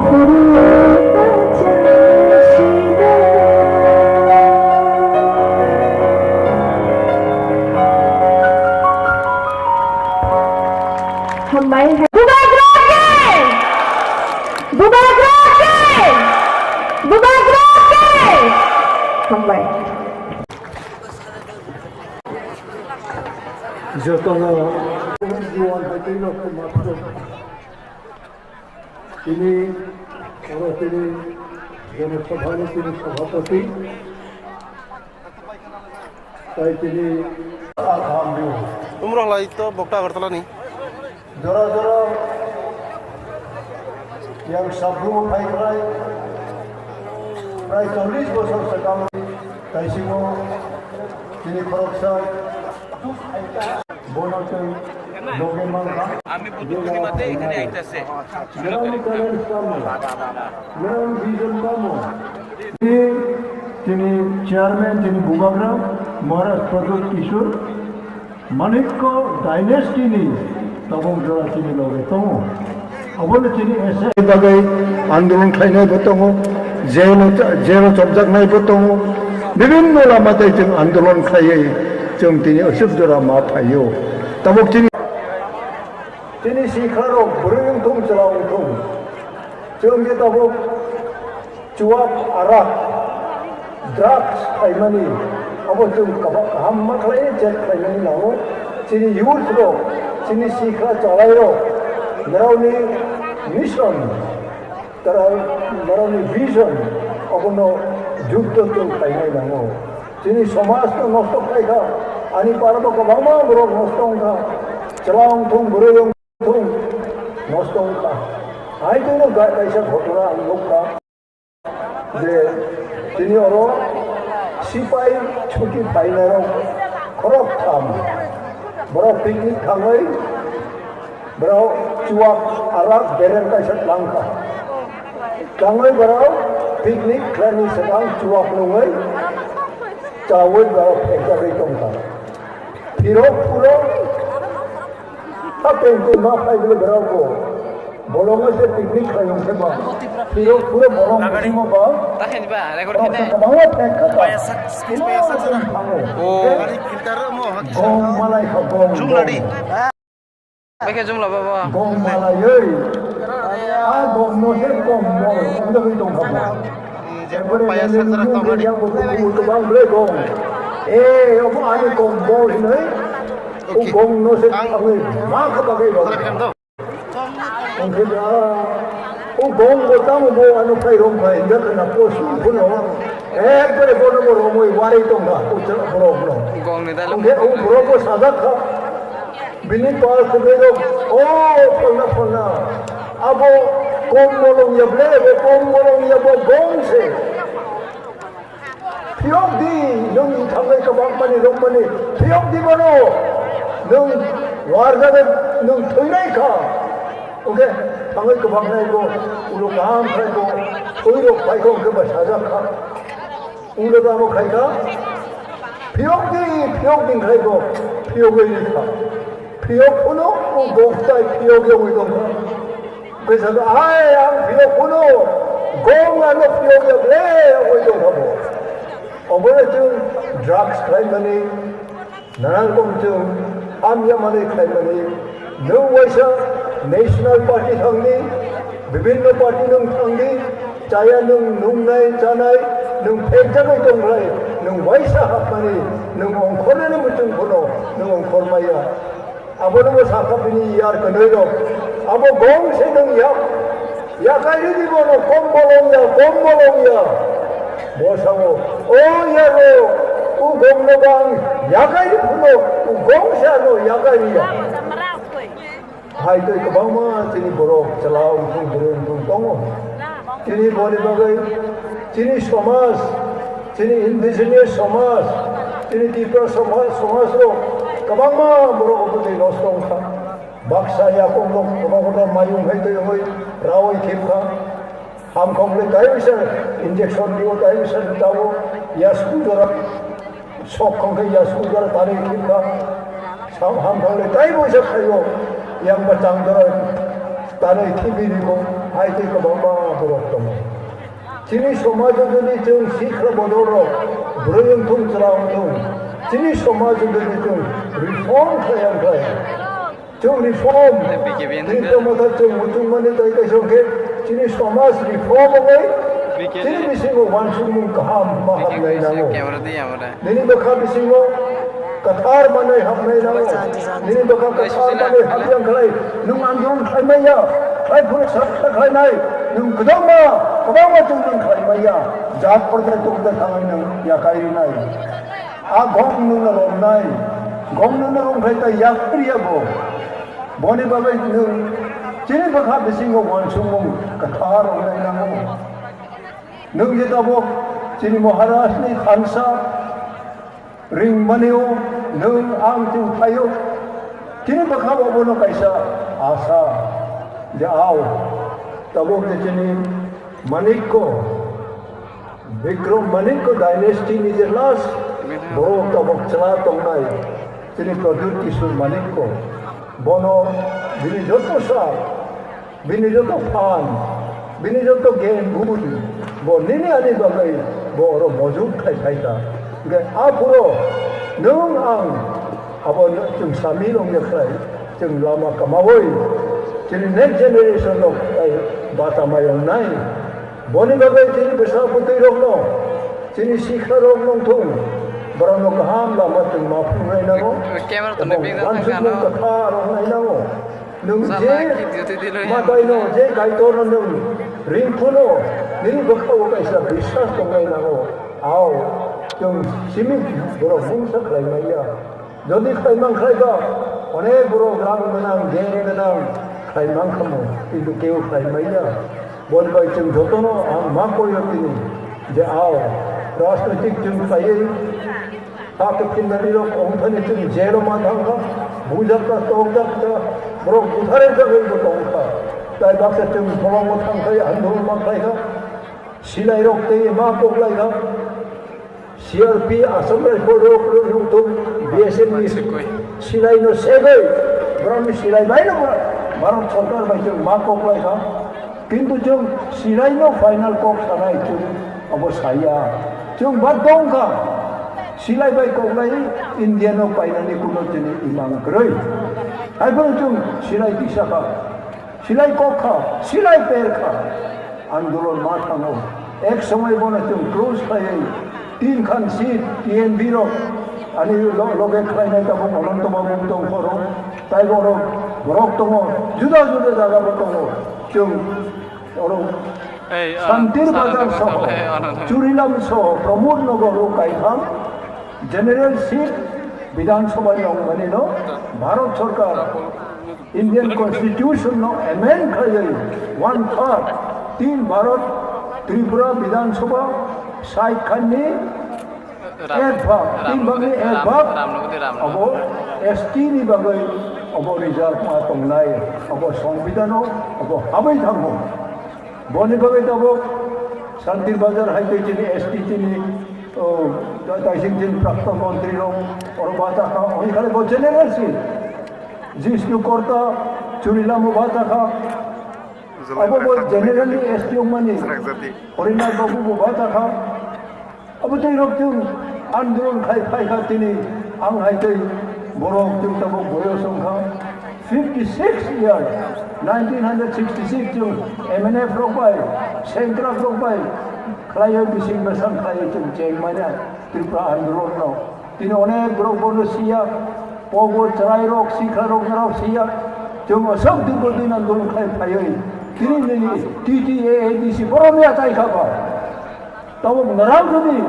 Hambai. Bubagra ke! Bubagra ke! Bubagra ke! Hambai. Jotono jiwan hai tei rok ma pharo. Tini oro tini Jonosabhani tini sabhapati. Tai tini Tumrok lai to bokta Agartala ni. Jora jora yang sabru phai khlai prai chollish bosor swkang taisingo tini khoroksa bono tei loge mankha. আমি বুদ্ধ পূর্ণিমাতে এখানে আইতাছে। Merong talent kamo, merong vision kamo. Tini chairman tini bubagra Maharaj Pradyot Kishore. Manikko dynasty ni tabuk jora chini loge tongo. Abono chini ese bagwi andolon khlainai bo tongo, jail o, jail o chopjaknai bo tongo, bibinno lama tei chwng andolon khlaiwi chwng tini aswk jora ma phaio. Tabuk chini, chini sikla rok bwrwi wngthung, chwla wngthung, chwng je tabuk chuwak, arak, drugs khaimani, abo chwng kaba-, kaham ma khlai check khlaimani nango. Chini youth rok, chini sikla chalai rok, norokni mission, tara norokni vision, abono jukto chwng khlainai nango. Chini somaj no nosto khlaikha, ani para bo kwbangma borok nosto wngkha, chwla wngthung, bwrwi wngthung, nosto wngkha. Hai tei no ga-, kaisa ghotona ang nukha. Je tini oro sipai chuti phainairok khoroktham borok picnic thangwi borok chuwak arak bereng kaisa tlangkha. Tlangwi borok picnic khlaini swkang chuwak nungwi chawi borok pheljagwi tongkha. Phirok phuro. Hapeng twi ma phai bwle borok bo. Bolongo se picnic khlai wng khe ba. Phirok phuro bolong bising o ba. Takhani ba, record khede. Kwbangma phek kha ta. Payasa, payasa jana. Oh. Gari filter mo, hakhe gong malai kha, gong, gong. Bekhe jumla baba. Gong malai oi. A gong no se gong mo, wng jagwi tong kha bo. Payasa jana, tongani. Yang bo kwbang ble gong. Eh, omo ani gong bo hinwi. O gong no se ang thangwi ma kha bagwi rok. Hwnkhe da, o gong bo tamo bo ano phai rong phai, hingkha khna post phano, ekbare bono bo romwi warwi tongkha, o borok no. Gong ni dialogue. Hwnkhe o borok bo sajak kha, bini pal kwbwi rok, o phalna phalna, abo kom bolong ya ble, bo kom bolong ya bo gong se. Phiyok di, nwng thangwi kwbangmani rwngmani, phiyok di bono, nwng warjagwi nwng thwinai kha. Hwnkhe thangwi kwbangmani bo ulo kaham khai bo thwi rok phai kha, hwnkhe bo sajak kha. Ulo tamo khai kha, phiyok di, phiyok di khai bo phiyogwi ri kha. Phiyok phano o gong tai phiyok yogwi tong kha. Kisa khe, "Hai, ang phiyok phano gong ano phiyok ya ble," wngwi tong kha bo. Obono chwng drugs khlaimani, nanan rokom chwng hamya manwi khlaimani. Nwng waisa National Party thangdi, bibinno party nwng thangdi, chaya nwng nungnai, chanai, nwng phekjagwi tongkhlai, nwng waisa hapmani, nwng ongkhornani muchung phano nwng ongkhor maya. Abono bo sakha bini yar kwnwi rok. Abo gong se nwng yak, yakai ridi bono kom bolong ya, kom bolong ya. Bo sao, "O yaro, o gong no bang yakai ri phuno, o gong se ano yakai ri ya." Hai tei kwbangma chini borok chwla wngthung, bwrwi wngthung tongo. Chini boni bagwi chini somaj, chini indigenous somaj, chini Tripura somaj, somaj rok kwbangma borok obo twi nosto wngkha. Baksa yakung rok kotor kotor mayung hai twi wngwi rawi thipkha. Hamkha wngkhe tai bisa injection rio, tai bisa jabo yasku jora. Sok khong khe yasku jora tanwi thipkha. Sam ham khong le tai boisa khaio, yang bachang jora tanwi thibi riko. Hai tei kwbangma borok tongo. Chini somajo jodi chwng sikla bodol rok bwrwi wngthung, chwla wngthung, chini somajo jodi chwng reform khlai ang khlai, chwng reform, Tei B K B ni Tripura motha chwng muchungmani tei kaisa khe chini somaj reform wngwi B K B chini bisingo wansukmung kaham ma B K B hamnai nango. Camera di amore. Nini bwkha bisingo kwthar manwi hapnai nango. Nini bwkha kwthar manwi hapyang khlai nwng andolon khlai manya, khlai phuru saksa khlainai, nwng kwbangma, kwbangma tongmung khlai manya, jat porjai tongda thangwi nwng yakai rinai. A gong nwngno romnai, gong nwngno romkhlai tai yakai riya bo. Boni bagwi nwng chini bwkha bisingo wansukmung kwthar wngnai nango. Nwng je tabuk chini Maharajni thansa ringmanio nwng ang chwng phaio. Chini bwkha bo bono kaisa asa je ao tabuk je chini Manikko, Bikram Manikko dynasty ni je last borok tabuk chwla tongnai chini Pradyut Kishore Manikko, bono bini joto sa Bini joto phan, bini joto gyan gun, bo nini ani bagwi bo oro mojud khai phai kha. Hwnkhe aphuru nwng ang abo chwng samil wngya khlai, chwng lama kwmawi chini next generation rok tai bata mai wngnai. Boni bagwi chini bwsa bwtwi rokno, chini sikha rok wngthung, borokno kaham lama chwng ma phungnai nango. Camera to ebeng wansukmung kwthar wngnai nango. Nwng je mataino, je Kaitorno nwng ring phano, nini bwkhao kaisa biswas tongnai nango. Ao, chwng simi borok mungsa khlai manya. Jodi khlai man khlai ba, onek borok rang gwnang, gyan gwnang khlai man kha mo, kintu keu khlai manya. Boni bai chwng jotono ang ma koyo tini je ao rajnoitik chwng khlaiwi, ta khe phinnani rok omo thani chwng jail o ma thang kha, bujak kha, tokjak kha, borok butharjak bai bo tong kha. Tai baksa chwng bolong o thang khai andolon ma khlai kha, silai rok tei ma kok lai kha. C R P, Assam Rifle rok, rok, rok, rok, B S F ni silai no segwi, borok ni silai bai no borok Bharat Sarkar bai chwng ma kok lai kha. Kintu chwng silai no final kok sanai chwng abo saya. Chwng ba tong kha, silai bai kok lai India no painani kuno chini imang kwrwi. Hai phano chwng silai tisa kha. Silai kok kha, silai per kha. Andolon ma thango. Ek somoi bono chwng close khlaiwi tin khan seat T N B rok ani lo-, loge khlainai tabuk Ananto Babu tong phoro. Tai borok, borok tongo, juda juda jaga bo tongo. Chwng oro Ei, ah, Santir sana Bazar na soho, kotha le, ana na. Churilam soho, Pramod Nagar o kaitham, General Seat, Bidhan Sabha ni ongmani no, Bharat Sarkar, Indian Constitution no amend khlaiwi one third, tin Bharat, Tripura Bidhan Sabha, Shaikh Khan ni Ram, ek bhag, tin bhag ni ek bhag, abo S T ni bagwi abo reserve ma tongnai, abo Songbidan o abo habwi thango. Boni bagwi tabuk Santir Bazar hai tei chini S T chini, o, taising chini prakton montri rok oro bata kha, oi khale bo general si. Jishnu Korta, Churilam o bata kha. Abo bo general ni S T wngmani. Horinath Babu bo bata kha. Abo tei rok chwng andolon khai phai kha tini, ang hai tei borok chwng tabuk boyos wng kha fifty six year, nineteen hundred sixty six chwng M N F rok bai, Sengkrak rok bai khlaiwi bising bwsang khlaiwi chwng cheng manya Tripura andolon no. Tini onek borok bono siya, pogo chwrai rok, sikha rok norok siya, chwng aswk dikbo din andolon khlai phaiwi tini nini T T A A D C borok ya chai kha ba. Tabuk narang jodi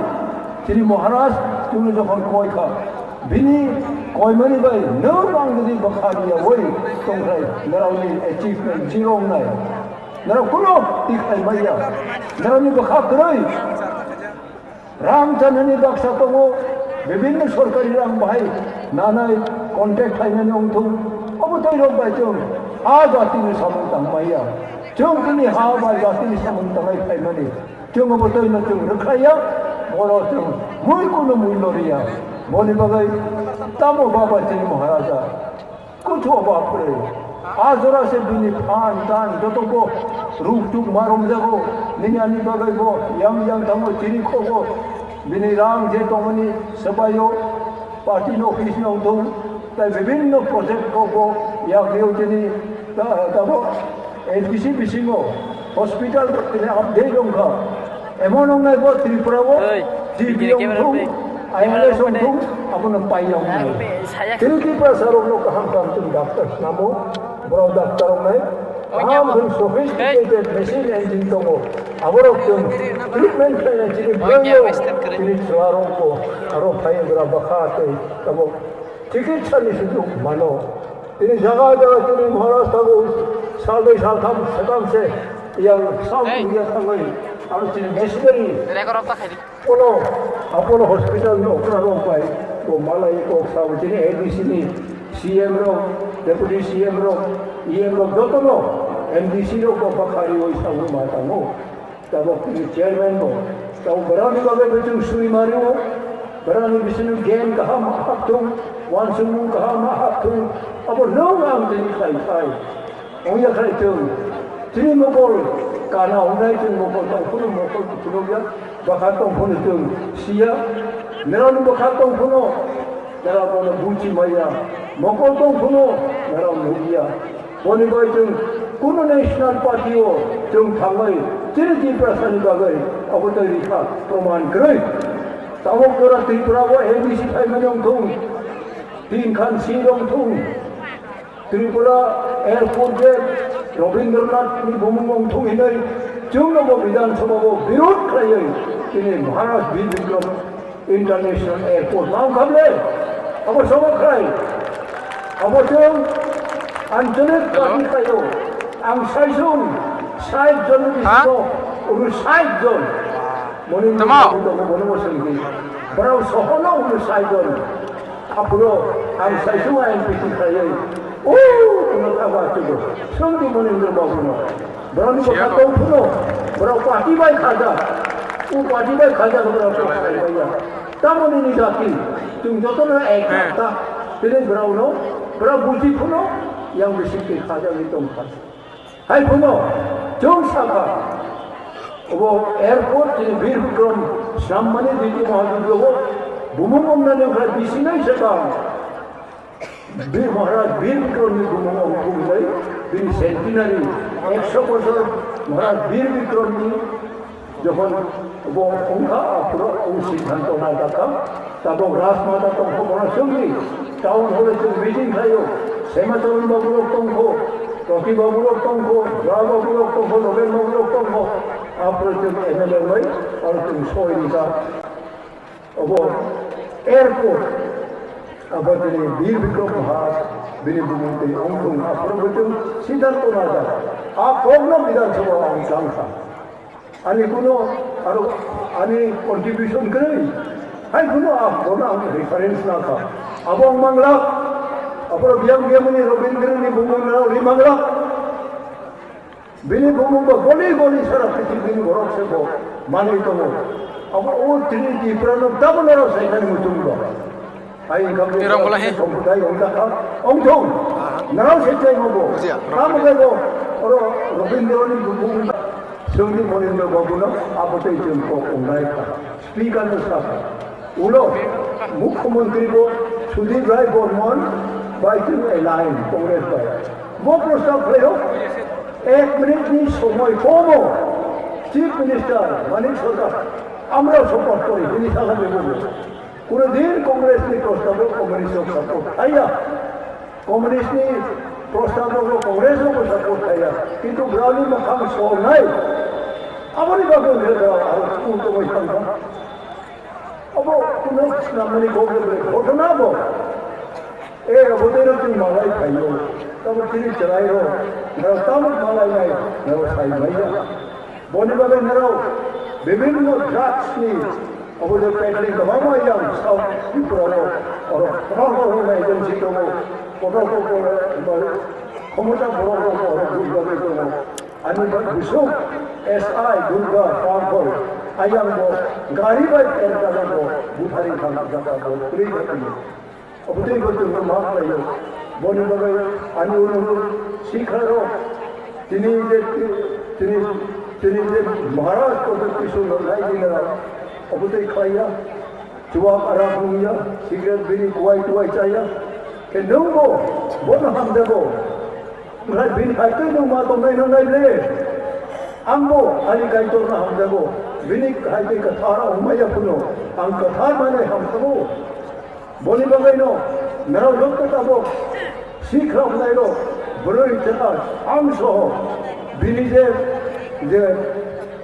chini Maharaj chwngno jokhon koi kha, bini koimani bai nwng ang jodi bwkha riya oi tongkhai, narangni achievement zero wngnai. Narang kuno tikhlai manya. Narangni bwkha kwrwi. Rang chanani baksa tongo, bibinno sorkari rang bahai nanai contract khlainani wngthung. Obo tei rok bai chwng a jatini samung tangmaya. Chwng chini ha bai jatini samung tangai phaimani. Chwng obo tei no chwng rwkhlaiya, oro chwng mui kuno mui loriya. Boni bagwi tamo baba chini Maharaja. Kuchu obo apre. A jora se bini phan tan joto bo ruk tuk ma romjago, nini ani bagwi bo yang yang thango chini khogo, bini rang je tongmani swbaio party ni office ni ongthung, tai bibhinno project kok bo yak rio chini ta-, tabo L P C bisingo hospital tini update ongkha. Emon wngnai bo Tripura o Oi, G B video ongthung, camera play. I L S ongthung, abono paiyong. Tini Tiprasa rokno kaham kaham tini doctor snamo, borok doctor wngnai. Kaham tini sophisticated machine engine tongo. Aborok chwng treatment khlainai chini bwrwi o, chini chwla rok bo aro phai bwra bwkha tei tabuk chikitsa ni sujuk mano. Tini jaga jaga tini Maharaj tabuk salbai saltham swkang se yang South India thangwi aro chini missionary Apollo, Apollo Hospital ni okra rok bai bo malai kok sabo chini A D C ni C M rok, Deputy C M rok, E M rok joto no M D C rok bo bakhari oi sabo ma tango. Tabok tini chairman bo. Tabok borokni bagwi bo chwng suri mario. Borokni bisingo gyan kaham hapthung, wansukmung kaham hapthung. Abo nwng ang tini khai khai. Ongya khai chwng. Tini mokol kana wngnai chwng mokol tong phunu mokol phunukya. Bwkha tong phunu chwng siya. Neroni bwkha tong phunu. Nera bono buchi maya. Mokol tong phunu. Nera nukya. Boni bai chwng kuno national party o chwng thangwi chini Tiprasa ni bagwi abo tei rikha proman kwrwi. Tabok jora Tripura o A D C phaimani wngthung, tin khan si wngthung, Tripura airport je Rabindranath ni bumung wngthung hinwi chwngno bo Bidhan Sabha o birod khlaiwi tini Maharaj Bir Bikram International Airport. Tamo khamle? Abo sobo khai. Abo chwng anchalik party khaio. Ang saisung sait jon ni bisingo unu sait jon. Moni moni tongo, bono bo sengdi. Borok sohono unu sait jon. Aphuru ang saisung M P T khaio. O, unu tabo achugo. Sengdi Monindra Babu no. Borokni bwkha tong phano, borok party bai khajak. O party bai khajak borok kok sai bai ya. Tamoni ni jati, chwng jotono ek ta. Tini borokno, borok buji phano, yang bising twi khajagwi tongkha. Hai phano, chwng sakha, obo airport tini Bir Bikram Srammani Diti Mahajuglo, bumung omnani wngkha bisinai sakha. Bir Maharaj Bir Bikramni bumung o kubulai, bini centenary, ekso bosor Maharaj Bir Bikramni jokhon bo wngkha, aphuru o siddhanto naijakha. Tabok Rajmata tongkho, bono chwngni town hall-o chwng meeting khlaio, Semacharan baburok tongkho, Toki baburok tongkho, Ra baburok tongkho, Noben baburok tongkho, aphuru chwng M L A bai, aro chwng soi rijak. Obo airport, abo tini Bir Bikram Maharaj, bini bumung tei ongthung, aphuru bo chwng siddhanto najak. A kokno Bidhan Sabha ang tangkha. Ani kuno aro ani contribution kwrwi. Hai kuno a bono ang reference nakha. Abo ang manglak. Aphuru biyang biyangmani Rabindrani bumung no ri manglak. Bini bumung bo goli goli sara prithibi ni borok se bo manwi tongo. Abo o tini Tiprano tabuk norok saimani muchung bo. Ai wngkha bo Tirang bola he. Somputai wngkha kha. Wngthung. Aha. Norok se chaimo bo. Bujiya. Tamo khe bo oro Rabindrani bumung songdi Monindra Babuno abo tei chwng kok wngnai kha. Speaker no sakha. Ulo Mukhyamantri bo Sudip Rai Barman bai chwng align Congress bai. Bo prostab khlaio, ek minute ni somoi komo Chief Minister Manik Sarkar, amrao support kori, hini sakha bebo. Kuno din Congress ni prostab o Communist rok support khaiya. Communist ni prostab rok Congress rok support khaiya. Kintu brao ni mwkhang sonai. Aboni bagwi hwnkhe brao aro chukung tongwi thangkha. Obo kuno swnamani gobole ghotona bo. E, obo tei rok chwng malai phaio. Tamo chini chwrai rok, norok tamo malai nai, norok sai maiya. Boni bagwi norok bibhinno drugs ni, obo je peddling kwbangma yang South Tripura o, oro kotor kotor agency tongo, kotor kotor, khomota borok rok oro group bagwi tongo. Ani ba bisuk S I Durga Pangkhol ayang bo gari bai ter jaga bo buthari thang jaga bo twi thang. Obotwi bo twi ma khlai yo. Boni bagwi ani ulo sikharok tini je tini tini je Maharaj Pradyot Kishore no nai dina obo tei khlaiya, chuwak arak nungya, cigarette bini kuwai tuwai chaya, khe nwngbo bono hamjago. Wngkha bini hai tei nwng ma tongnai no nai le. Angbo ani Kaitor no hamjago. Bini hai tei kwthar wngmaya phano ang kwthar manwi hamjago. Boni bagwi no norok joto tabuk sikha hwnai rok bwrwi chwla ang soho bini je je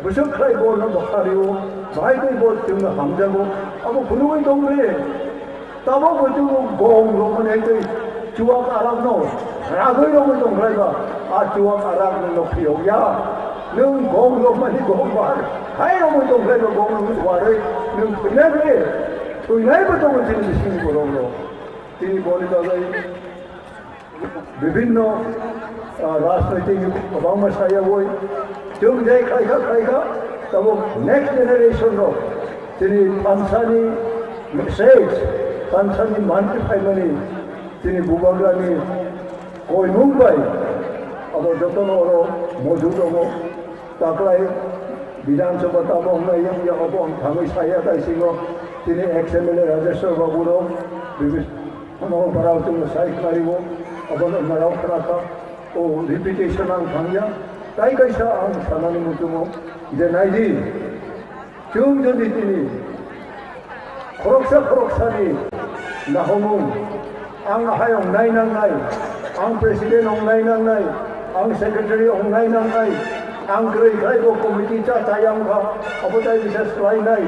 bwswk khlai bo no bwkha rio, bahai tei bo chwngno hamjago. Abo phunugwi tong le. Tabuk bo chwng gong rok mani tei chuwak arak no ragwi rogwi tong khlai ba. A chuwak arak no phiyok ya. Nwng gong rok mani gong bar hai rogwi tong khlai ba, gong rok warwi nwng thwinai le. Thwinai bo tongo chini bisingni borok rok. Tini boni bagwi bibinno, ah, rajnoitik kwbangma sayawoi chwng je khaikha khaikha, tabuk next generation rok chini tansani message, tansani manti phaimani chini bubagrani koimung bai abo jotono oro mojud tongo. Taklai Bidhan Sabha tamo wngnai yang yang abo ang thangwi saya tai singo tini ex M L A Rajeshwar Babu rok, bibis-, ano barao chwngno sai khwlaiwo, abono narao khwlakha, o repetition ang thangya, tai kaisa ang sanani muchungo je naidi, chwng jodi tini Khoroksa khoroksani nahomung, ang ahai wngnai nangnai, ang president wngnai nangnai, ang secretary wngnai nangnai, ang kwrwi khai bo committee cha chaya wngkha, abo tai bisa swlainai.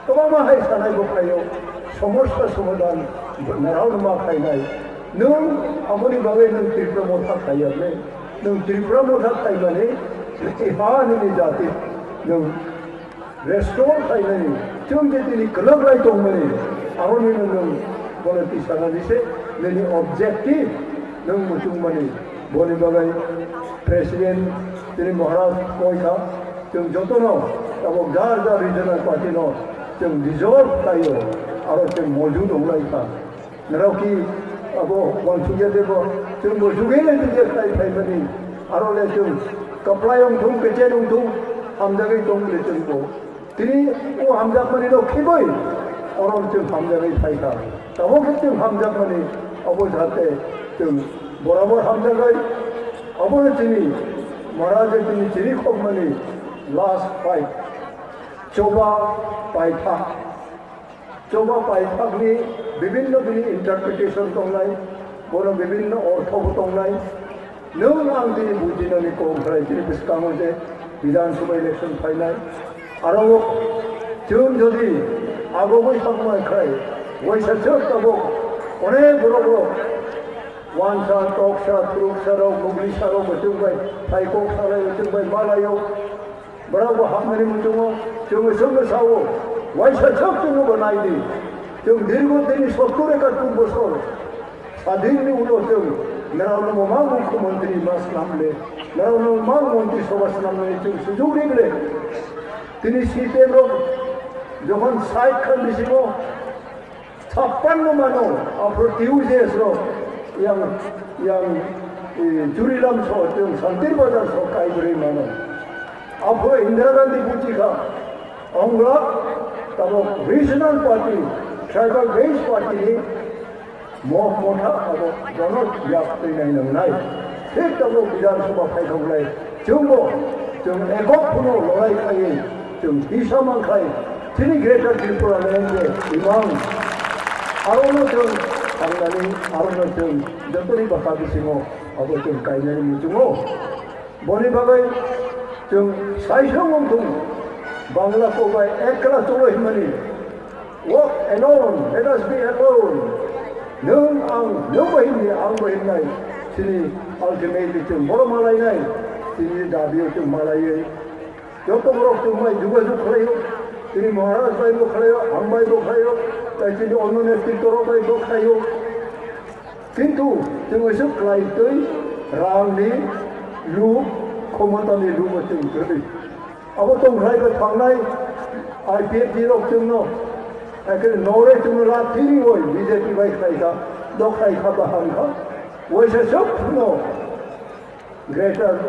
Kwbangma hai sanai bo khaio, somosya somadhan narao ma khainai. Nwng aboni bagwi nwng Tripura motha khaiya le, nwng Tripura motha khaimani, ha nini jati nwng restore khainani, chwng je tini kwlwk lai tongmani, aboni nwng bono tisanani se, nini objective nwng muchungmani, boni bagwi president tini Maharaj koi kha, chwng jotono abo jar jar regional party no chwng dissolve khaio, aro chwng mojud wng lai kha. Norok ki abo uansukya de bo, chwng bo juge juge khlai phaimani, aro le chwng kwplai wng thung, kwchen wng thung, hamjagwi tong le chwng bo. Tini o hamjakmani no khibai, oro chwng hamjagwi phai kha. Tabuk khe chwng hamjakmani, abo jate chwng borabor hamjagai, abo no chini Maharaj tini chini khokmani last fight, choba paitha. Choba paithakni bibinno bini interpretation tongnai, bono bibinno ortho bo tongnai. Nwng ang tini bujinani kok khlai tini bwskango je Bidhan Sabha election phainai. Aro chwng jodi agogwi sakma khai, waisa chwk tabuk onek borok rok wansa, toksa, thuruksa rok, muglisa rok bo chwng bai phai kok salai bo chwng bai malaio. Borok bo hapmani muchungo chwng chwngno sao, waisa chwk chwngno bo nai di. Chwng dirgo tini sottur ekatur bosor sadinni ulo chwng norokno bo mang mukhyamantri ma swnam le, norokno bo mang montri sobha swnamnani chwng sujuk ri le. Tini C P M rok jokhon sait khan bisingo Chappanno mano, aphuru T U J S rok yang, yang, eh, Jurilam so, yang Santir Bazar so kaibrwi mano. Aphuru Indira Gandhi buchi kha, ongla, tamo regional party, tribal based party ni mo-, motha abo bono yak twi nai nangnai. Thik tamo Bidhan Sabha phai thok lai. Chwngbo, chwng ekok phano lorai khaiwi, chwng tisa mankhai, chini Greater Tripura Land je imang. Arono chwng thangnani, arono chwng jotoni bwkha bisingo abo chwng kainani muchungo. Boni bagwi chwng saisong wngthung, Bangla kobai ekla cholo himani. Walk alone, let us be alone. Nwng ang, nwng bo himni, ang bo himnai. Chini ultimately chwng bono malainai. Chini dabi o chwng malaiwi. Joto borok chwng bai jogajog khlaio. Chini Maharaj bai bo khlaio, ang bai bo khlaio. Tai chini onno netrito rok bai bo khlaio. Kintu chwng oiso khlai twi rangni lub, khomotani lub o chwng kwrwi. Abo tongkhlai bai thangnai I P F T rok chwngno, ekhe nore chwngno lathiri oi B J P bai khlaikha. Dokhai kha bahai kha. Waisa sok no Greater,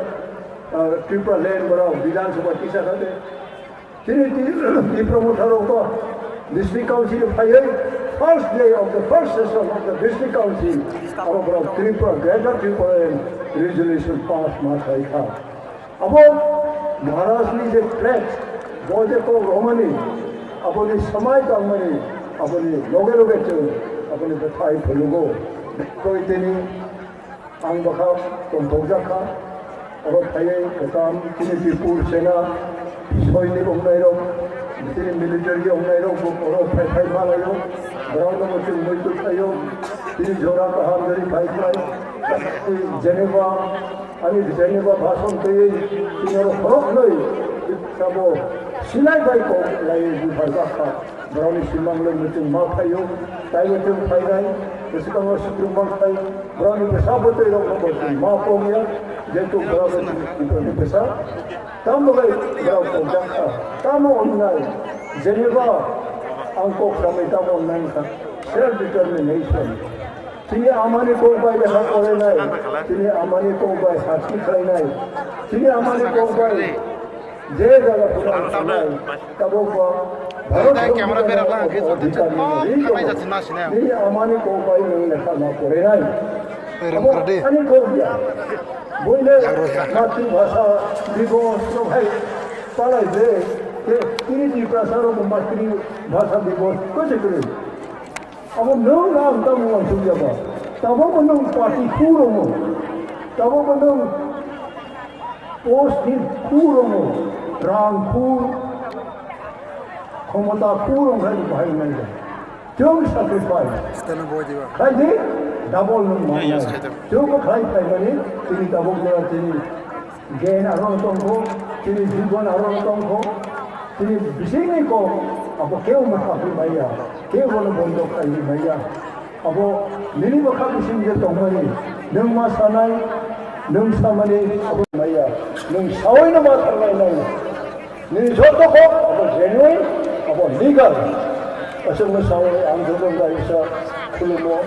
uh, Tripura Land borok Bidhan Sabha kisa kha de. Chini Tipra Motha rok to District Council phaiwi first day of the first session of the District Council aro borok Tripura, Greater Tripura Land resolution pass ma khai kha. Abo Maharaj ni je pledge, bo je kok romani, aboni samai tangmani, aboni loge loge chwng aboni bwthai phulugo. Koi tini ang bwkha tongthokjak kha. Oro phaiwi kwtam chini Tripur Sena, soinik wngnai rok, chini military wngnai rok bo oro phai phai malaio. Borok no bo chwng muitu khlaio. Chini jora kaham jori phai khlai. Geneva, Ani Geneva bhasan twiwi tini oro khoroknwi sabo silai bai kok lai buphar bakha. Borokni simang le muchung ma phaio, taibo chwng phainai, bwskango sukrubang khai, borokni bwsa bwtwi rokno bo chwng ma pongya, jehetu borok ni bwsa. Tamo bai borok pongjakha, tamo onnai, Geneva ang kok samwi tamo onnai wngkha, self determination. Chini amani kok bai lekha porainai, chini amani kok bai hasti khlainai, chini amani kok bai je jaga phano thangnai, tabok bo Bharat Tei camera Sanghini berak lang khe jodi adhikar tong ni ri thangnai tongo. Jati ma sini. Chini amani kok bai nwng lekha ma porainai. Abo ani kok ya. Boile matribhasha divos no hai palai je, je chini Tiprasa rok matribhasha divos ko je kre. Abo nwng ang tamo uansukya ba? Tabokbo nwng party khu rwngmo. Tabokbo nwng post ni khu rwngmo. Rang khu, khomota khu rwng khai bahai nai ba. Chwng sacrifice. Steno boy diba. Khai di, double nwng manai. Chwng bo khai khai mani, tini tabok jora tini Gen aro tongkho, chini jibon aro tongkho, chini bisingni kok, abo kebo mwthangwi maya, kebo no bondo khlaiwi maya. Abo nini bwkha bising je tongmani, nwng ma sanai, nwng samani abo maya, nwng sawi no ma tharlai nai. Nini joto kok, abo genuine, abo legal. Aswk no sawi ang joto kaisa khulumo,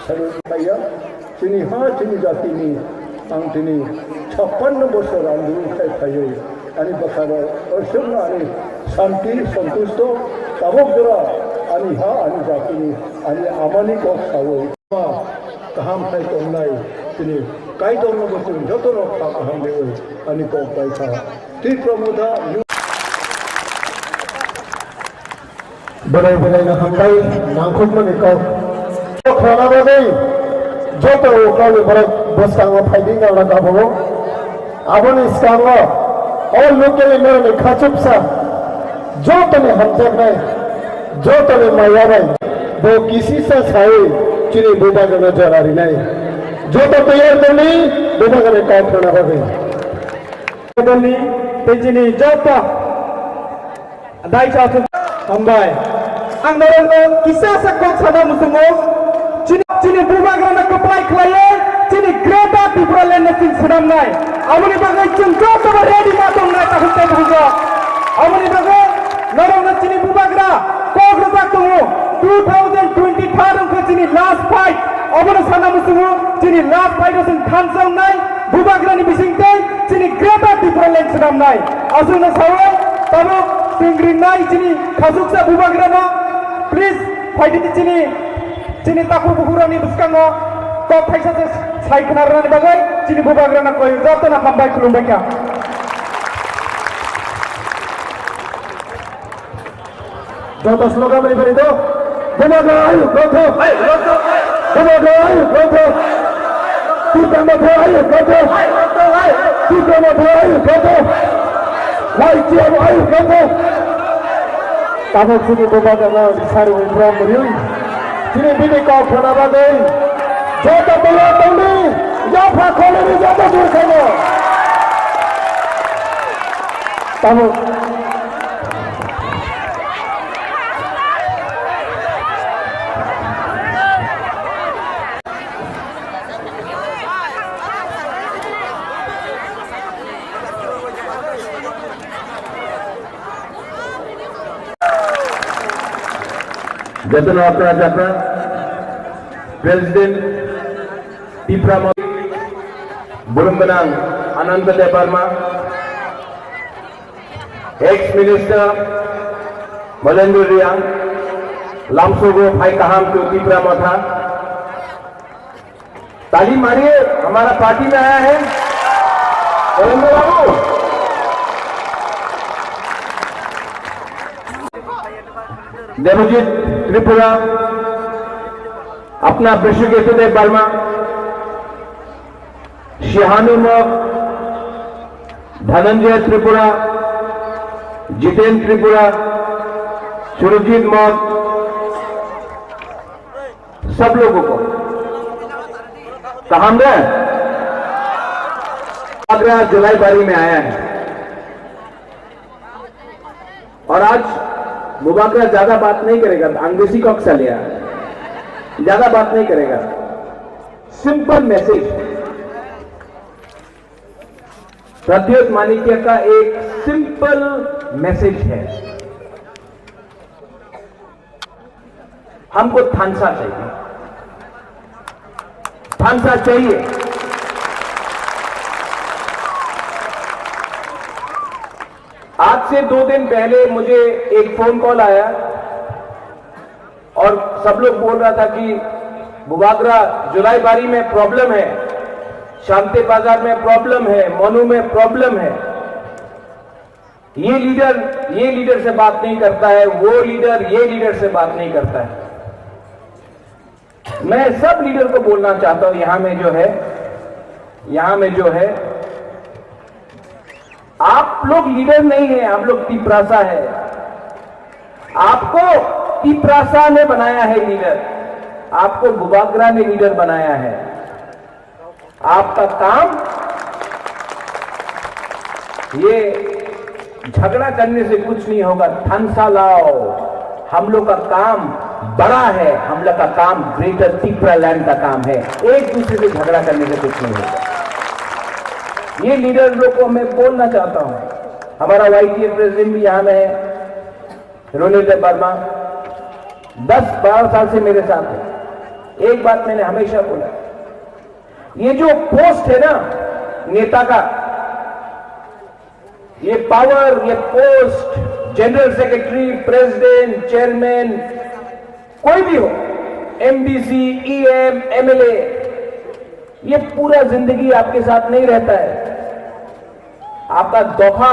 salute maya. Chini ha, chini jatini ang tini chappanno bosor andolon khai phaiwi ani bwkha bai oisokno ani santi, santusto, tabok jora ani ha, ani jatini, ani amani kok sawi kaham khai tongnai chini Kaitorno bo chwng jotono kha kaham riwi ani kok bai kha. Tipra Motha. Belai belai no hambai nangkukmani kok. Khorana bagwi joto ukani borok bwskango phaidi nangna tabuk. Aboni skango o lukeli norokni khachuksa jotoni hamjaknai, jotoni maya bai bo kisisa sai chini bubagrano jora rinai. Joto tiyar tongni bubagrani kok khorana bagwi. Tei chini joto Dai cha aswk hambai. Ang norokno kisa sa kok sana muchungo. Chini, chini bubagrano kwplai khlaiwi chini Greater Tipraland no chwng swnamnai. Aboni bagwi chwng jotobo ready ma tongnai takhuk tei bukhuk rok. Aboni bagwi norokno chini bubagra kok rwjak tongo. Two thousand twenty-third wngkha chini last fight. Obono sana muchungo chini last fight o chwng thansa wngnai. Bubagrani bisingtwi chini Greater Tipraland swnamnai. Aswkno sawi tabuk chwng ringnai chini khachuksa bubagrano. Please, phaidi chini, chini takhuk bukhukrokni bwskango kok thaisa se sai khna rwnani bagwi chini bubagrano koi jotono hambai khulumbai kha. Joto slogan beri beri do. Bubagra ayuk rokthok. Bubagra ayuk rokthok. Tipra Motha ayuk rokthok. Tipra Motha ayuk rokthok. Y T F ayuk rokthok. Tabuk chini bubagrano sari wi prom beri. Chini bini kok khna bagwi joto tongwi tongdi. Yapha kholini joto jur khaino. Tabuk. Jotono apra japra. President Tipra Mo-, Burung Benang Ananta Debbarma, Ex Minister Malendra Riang, Lamsogo Phai Kaham to Tipra Motha. ताली मारिए, हमारा पार्टी में आया है नरेंद्र बाबू। देवजीत त्रिपुरा, अपना विश्वकेतु देव वर्मा, शिहानु मग, धनंजय त्रिपुरा, जितेन त्रिपुरा, सुरजीत मग, सब लोगों को। कहाँ गए? आगरा जुलाई बारी में आया है। और आज बुबागरा ज्यादा बात नहीं करेगा, अंग्रेजी कॉक चलिया, ज्यादा बात नहीं करेगा। सिंपल मैसेज, प्रद्योत मानिक्य का एक सिंपल मैसेज है। हमको थानसा चाहिए, थानसा चाहिए। आज से दो दिन पहले मुझे एक फोन कॉल आया और सब लोग बोल रहा था कि बुबागरा जुलाई बारी में प्रॉब्लम है, शांति बाजार में प्रॉब्लम है, मनु में प्रॉब्लम है। ये लीडर ये लीडर से बात नहीं करता है, वो लीडर ये लीडर से बात नहीं करता है। मैं सब लीडर को बोलना चाहता हूं, यहां में जो है, यहां में जो है, आप लोग लीडर नहीं है, आप लोग तिपरासा है। आपको तिपरासा ने बनाया है लीडर, आपको बुबागरा ने लीडर बनाया है। आपका काम, ये झगड़ा करने से कुछ नहीं होगा। थानसा लाओ, हम लोग का काम बड़ा है, हम लोग का काम ग्रेटर तिपरा लैंड का काम है, एक दूसरे से झगड़ा करने से कुछ नहीं होगा। ये लीडर लोग को मैं बोलना चाहता हूँ, हमारा वाईटीए प्रेसिडेंट भी यहाँ में है, रोनित वर्मा, दस बारह साल से मेरे साथ है। एक बात मैंने हमेशा बोला, ये जो पोस्ट है ना नेता का, ये पावर, ये post, general secretary, president, chairman, कोई भी हो, एमडीसी, ईएम, एमएलए, ये पूरा जिंदगी आपके साथ नहीं रहता है। आपका दफा,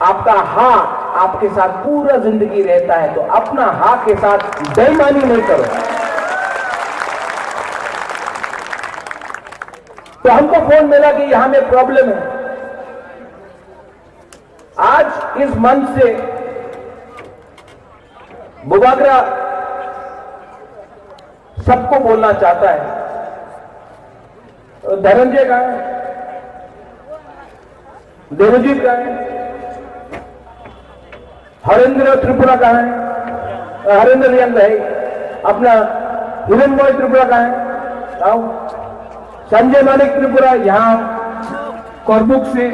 आपका हा आपके साथ पूरा जिंदगी रहता है, तो अपना हा के साथ बेईमानी नहीं करो। तो हमको फोन मिला कि यहां में प्रॉब्लम है। आज इस मंच से बुबागरा सबको बोलना चाहता है। धनंजय कहाँ है? देवजीत कहाँ है? हरेंद्र त्रिपुरा कहाँ है? हरेंद्र रियांग है। अपना हिरन बॉय त्रिपुरा कहाँ है? आओ। संजय मानिक त्रिपुरा यहाँ करबुक से,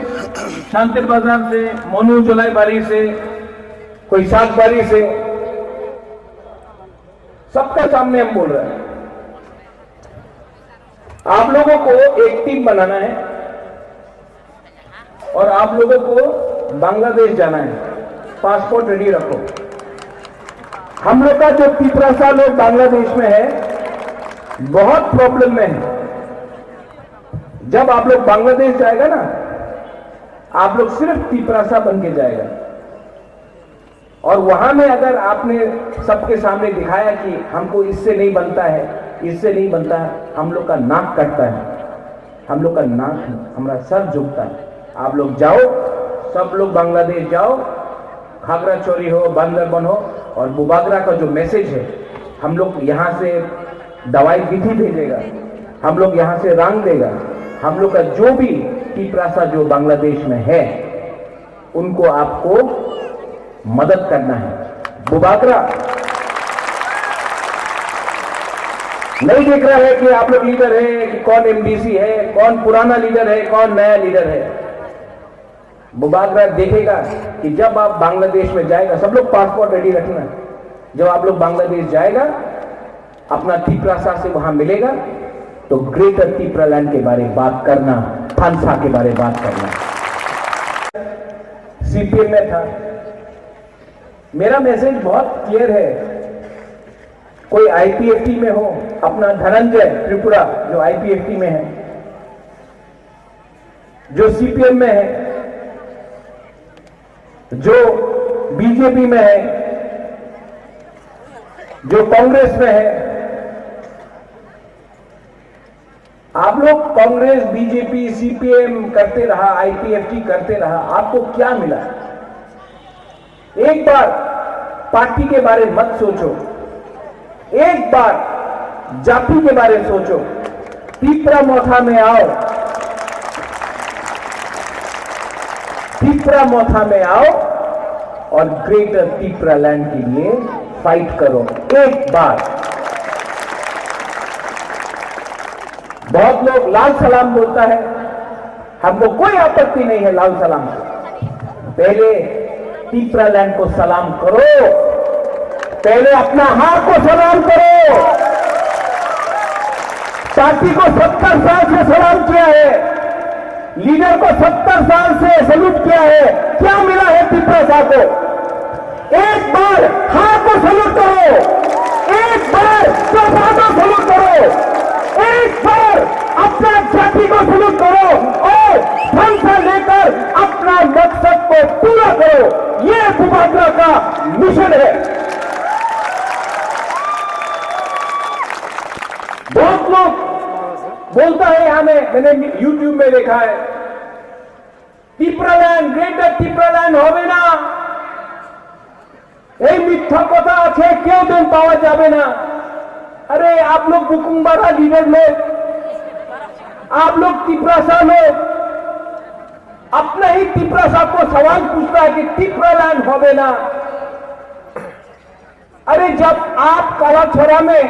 शांतिर बाजार से, मनु जोलाईबारी से, कोई सातबारी से, सबका सामने हम बोल रहे हैं। आप लोगों को एक टीम बनाना है और आप लोगों को बांग्लादेश जाना है। पासपोर्ट रेडी रखो। हम लोग का जो तिपरासा लोग बांग्लादेश में है, बहुत प्रॉब्लम में है। जब आप लोग बांग्लादेश जाएगा ना, आप लोग सिर्फ तिपरासा बन के जाएगा। और वहां में अगर आपने सबके सामने दिखाया कि हमको इससे नहीं बनता है, इससे नहीं बनता, हम लोग का नाक कटता है, हम लोग का नाक, हमारा सर झुकता है। आप लोग जाओ, सब लोग बांग्लादेश जाओ, खागराछोरी हो, बांदरबन हो, और बुबागरा का जो मैसेज है, हम लोग यहाँ से दवाई विधि भेजेगा, हम लोग यहाँ से रंग देगा, हम लोग का जो भी तिपरासा जो बांग्लादेश में है, उनको आपको मदद करना है। बुबागरा नहीं देख रहा है कि आप लोग लीडर है, कि कौन एमडीसी है, कौन पुराना लीडर है, कौन नया लीडर है। बुबागरा देखेगा कि जब आप बांग्लादेश में जाएगा, सब लोग पासपोर्ट रेडी रखना, जब आप लोग बांग्लादेश जाएगा, अपना तिपरासा से वहां मिलेगा, तो ग्रेटर तिपरालैंड के बारे में बात करना, थानसा के बारे में बात करना। सीपीएम में था। मेरा मैसेज बहुत क्लियर है। कोई आईपीएफटी में हो, अपना धनंजय त्रिपुरा जो आईपीएफटी में है, जो सीपीएम में है, जो बीजेपी में है, जो कांग्रेस में है, आप लोग कांग्रेस, बीजेपी, सीपीएम करते रहा, आईपीएफटी करते रहा, आपको क्या मिला? एक बार पार्टी के बारे मत सोचो, एक बार जाति के बारे में सोचो। तिपरा मोथा में आओ, तिपरा मोथा में आओ और ग्रेटर तिपरा लैंड के लिए फाइट करो एक बार। बहुत लोग लाल सलाम बोलता है, हमको कोई आपत्ति नहीं है लाल सलाम से। पहले तिपरा लैंड को सलाम करो, पहले अपना हाथ को सलाम करो। पार्टी को सत्तर साल से सलाम किया है, लीडर को सत्तर साल से सैल्यूट किया है, क्या मिला है तिपरासा को? एक बार हाथ को सैल्यूट करो, एक बार चौपाल को सैल्यूट करो, एक बार अपना जाति को सैल्यूट करो और थानसा लेकर अपना मकसद को पूरा करो। ये बुबाग्रा का मिशन है। बहुत लोग बोलता है, हमें, मैंने यूट्यूब में देखा है, ত্রিপুরাল্যান্ড, গ্রেটার ত্রিপুরাল্যান্ড হবে না। এই মিথ্যা কথা আছে, কেউ দিন পাওয়া যাবে না। अरे, आप लोग बुकुंबारा लीडर लोग, आप लोग तिपरासा लोग, अपने ही तिपरासा को सवाल पूछता है कि ত্রিপুরাল্যান্ড হবে না। अरे, जब आप कालाछोड़ा में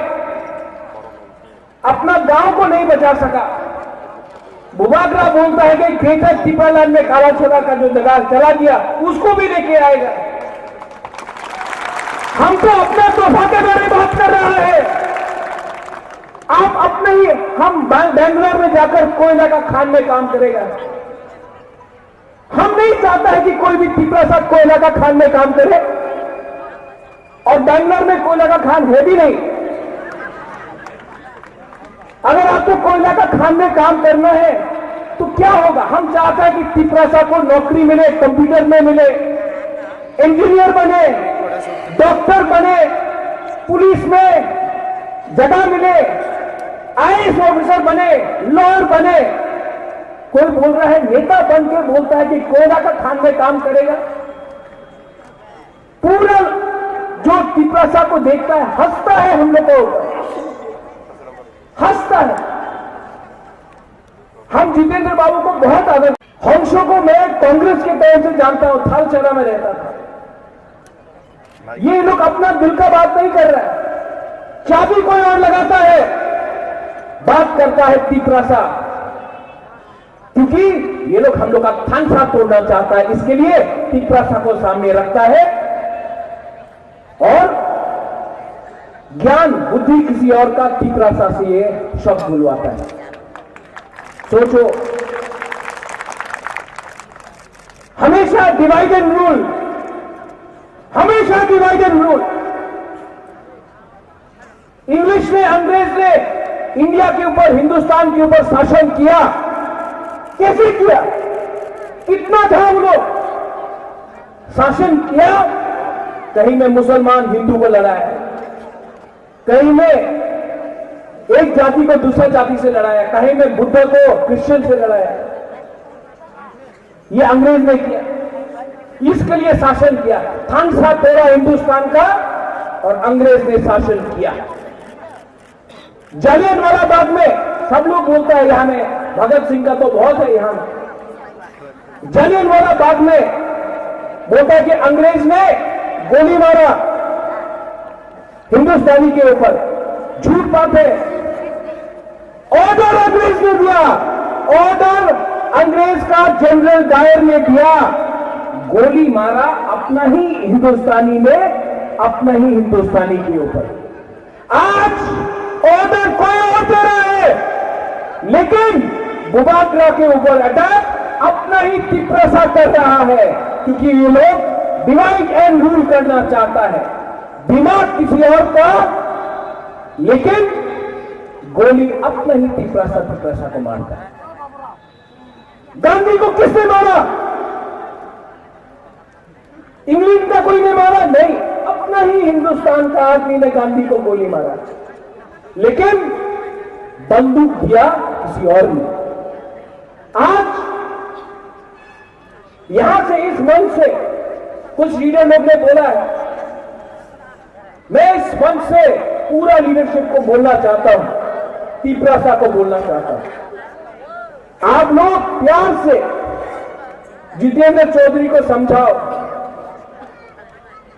अपना गांव को नहीं बचा सका। बुबागरा बोलता है कि ग्रेटर टिपालान में कालाछोड़ा का जो जगह चला गया, उसको भी लेके आएगा। हम तो अपना तोहफा के बारे में बात कर रहा है। आप अपने ही, हम बै-, बैंगलोर में जाकर कोयला का खान में काम करेगा। हम नहीं चाहता है कि कोई भी तिपरासा कोयला का खान में काम करे, और बैंगलोर में कोयला का खान है भी नहीं। अगर आपको कोयला का खान में काम करना है, तो क्या होगा? हम चाहते हैं कि तिपरासा को नौकरी मिले, कंप्यूटर में मिले, इंजीनियर बने, डॉक्टर बने, पुलिस में जगह मिले, आईएएस ऑफिसर बने, लॉयर बने। कोई बोल रहा है, नेता बन के बोलता है कि कोयला का खान में काम करेगा। पूरा जो तिपरासा को देखता है, हंसता है हम लोग को, हंसता है। हम जितेंद्र बाबू को बहुत आदर। हंसों को मैं कांग्रेस के टाइम से जानता हूं, थालचरा में रहता था। ये लोग अपना दिल का बात नहीं कर रहा है, चाबी कोई और लगाता है, बात करता है तिपरासा। क्योंकि ये लोग हम लोग का थानसा तोड़ना चाहता है, इसके लिए तिपरासा को सामने रखता है और ज्ञान बुद्धि किसी और का, तिपरासा से ये शब्द बुलवाता है। सोचो, हमेशा डिवाइड एंड रूल, हमेशा डिवाइड एंड रूल। इंग्लिश ने, अंग्रेज ने इंडिया के ऊपर, हिंदुस्तान के ऊपर शासन किया। कैसे किया? कितना था वो लोग? शासन किया, कहीं में मुसलमान हिंदू को लड़ाया, कहीं में एक जाति को दूसरा जाति से लड़ाया, कहीं में बुद्ध को क्रिश्चियन से लड़ाया। ये अंग्रेज ने किया, इसके लिए शासन किया। थानसा तोड़ा हिंदुस्तान का और अंग्रेज ने शासन किया। जलियांवाला बाग में सब लोग बोलता है, यहाँ में भगत सिंह का तो बहुत है यहाँ में। जलियांवाला बाग में बोलता है कि अंग्रेज ने गोली मारा हिंदुस्तानी के ऊपर। झूठ बात है। ऑर्डर अंग्रेज ने दिया, ऑर्डर अंग्रेज का जनरल डायर ने दिया, गोली मारा अपना ही हिंदुस्तानी ने, अपना ही हिंदुस्तानी के ऊपर। आज ऑर्डर कोई और दे रहा है, लेकिन बुबागरा के ऊपर अटैक अपना ही तिपरासा कर रहा है, क्योंकि ये लोग डिवाइड एंड रूल करना चाहता है। दिमाग किसी और का, लेकिन गोली अपना ही तिपरासा तिपरासा को मारता है। गांधी को किसने मारा? इंग्लैंड का कोई ने मारा? नहीं, अपना ही हिंदुस्तान का आदमी ने गांधी को गोली मारा, लेकिन बंदूक दिया किसी और ने। आज यहां से, इस मंच से कुछ लीडर लोग ने बोला है, मैं इस मंच से पूरा लीडरशिप को बोलना चाहता हूं, तिपरासा को बोलना चाहता हूं। आप लोग प्यार से जितेंद्र चौधरी को समझाओ,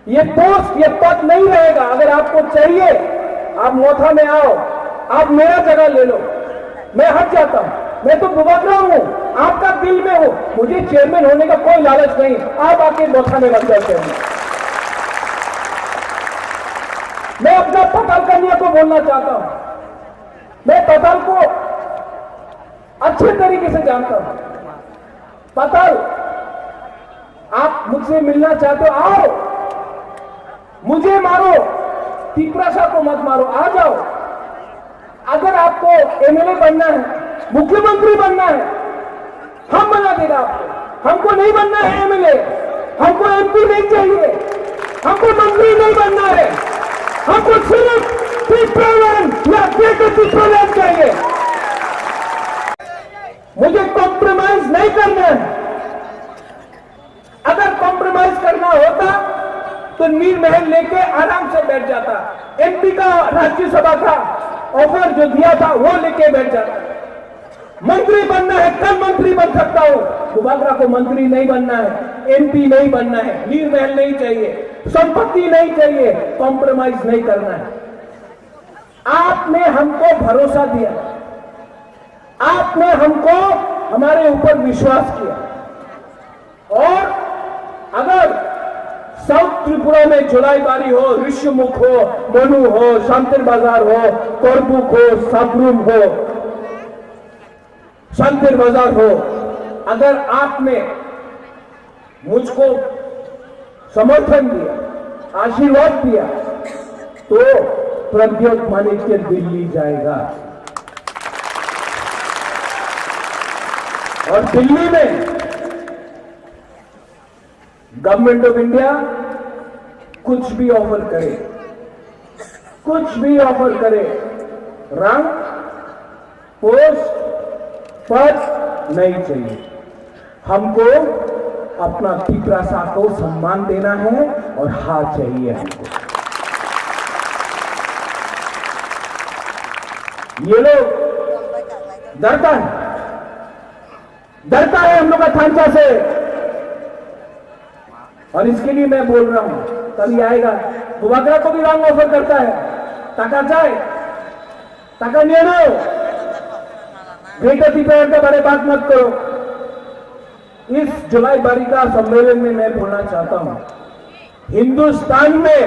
ये पोस्ट, ये पद नहीं रहेगा। अगर आपको चाहिए, आप मोथा में आओ, आप मेरा जगह ले लो, मैं हट जाता हूं। मैं तो बुबागरा हूं, आपका दिल में हूं। मुझे चेयरमैन होने का कोई लालच नहीं। आप आके मोथा में बन जाओ चेयरमैन। मैं अपना पताल कन्या को बोलना चाहता हूं, मैं पताल को अच्छे तरीके से जानता हूं। पताल, आप मुझसे मिलना चाहते हो, आओ, मुझे मारो, तिपरासा को मत मारो, आ जाओ। अगर आपको एमएलए बनना है, मुख्यमंत्री बनना है, हम बना देगा आपको। हमको नहीं बनना है एमएलए, हमको एमपी नहीं चाहिए, हमको मंत्री नहीं बनना है, हमको सिर्फ तिपरालैंड या ग्रेटर तिपरालैंड चाहिए। मुझे कॉम्प्रोमाइज नहीं करना है। अगर कॉम्प्रोमाइज करना होता तो नीर महल लेके आराम से बैठ जाता। एमपी का, राज्यसभा का ऑफर जो दिया था, वो लेके बैठ जाता। मंत्री बनना है, कल मंत्री बन सकता हूं। बुबागरा को मंत्री नहीं बनना है, एमपी नहीं बनना है, नीर महल नहीं चाहिए, संपत्ति नहीं चाहिए, कॉम्प्रोमाइज नहीं करना है। आपने हमको भरोसा दिया, आपने हमको, हमारे ऊपर विश्वास किया। और अगर साउथ त्रिपुरा में जोलाईबारी हो, ऋषिमुख हो, मनु हो, शांतिर बाजार हो, करबुक हो, साब्रुम हो, शांतिर बाजार हो, अगर आपने मुझको समर्थन दिया, आशीर्वाद दिया, तो प्रद्योत माणिक्य दिल्ली जाएगा। और दिल्ली में गवर्नमेंट ऑफ इंडिया कुछ भी ऑफर करे, कुछ भी ऑफर करे, रंग, पोस्ट, पद नहीं चाहिए। हमको अपना तिपरासा को सम्मान देना है और हाँ चाहिए हमको। ये लोग डरता है, डरता है हम लोग का थांचा से। और इसके लिए मैं बोल रहा हूं, कभी आएगा, बुबागरा को भी रंग ऑफर करता है, टाका चाय, टाका নিয়ে নাও। ग्रेटर तिपरालैंड के बारे में बात मत करो। इस जोलाईबारी का सम्मेलन में मैं बोलना चाहता हूं, हिंदुस्तान में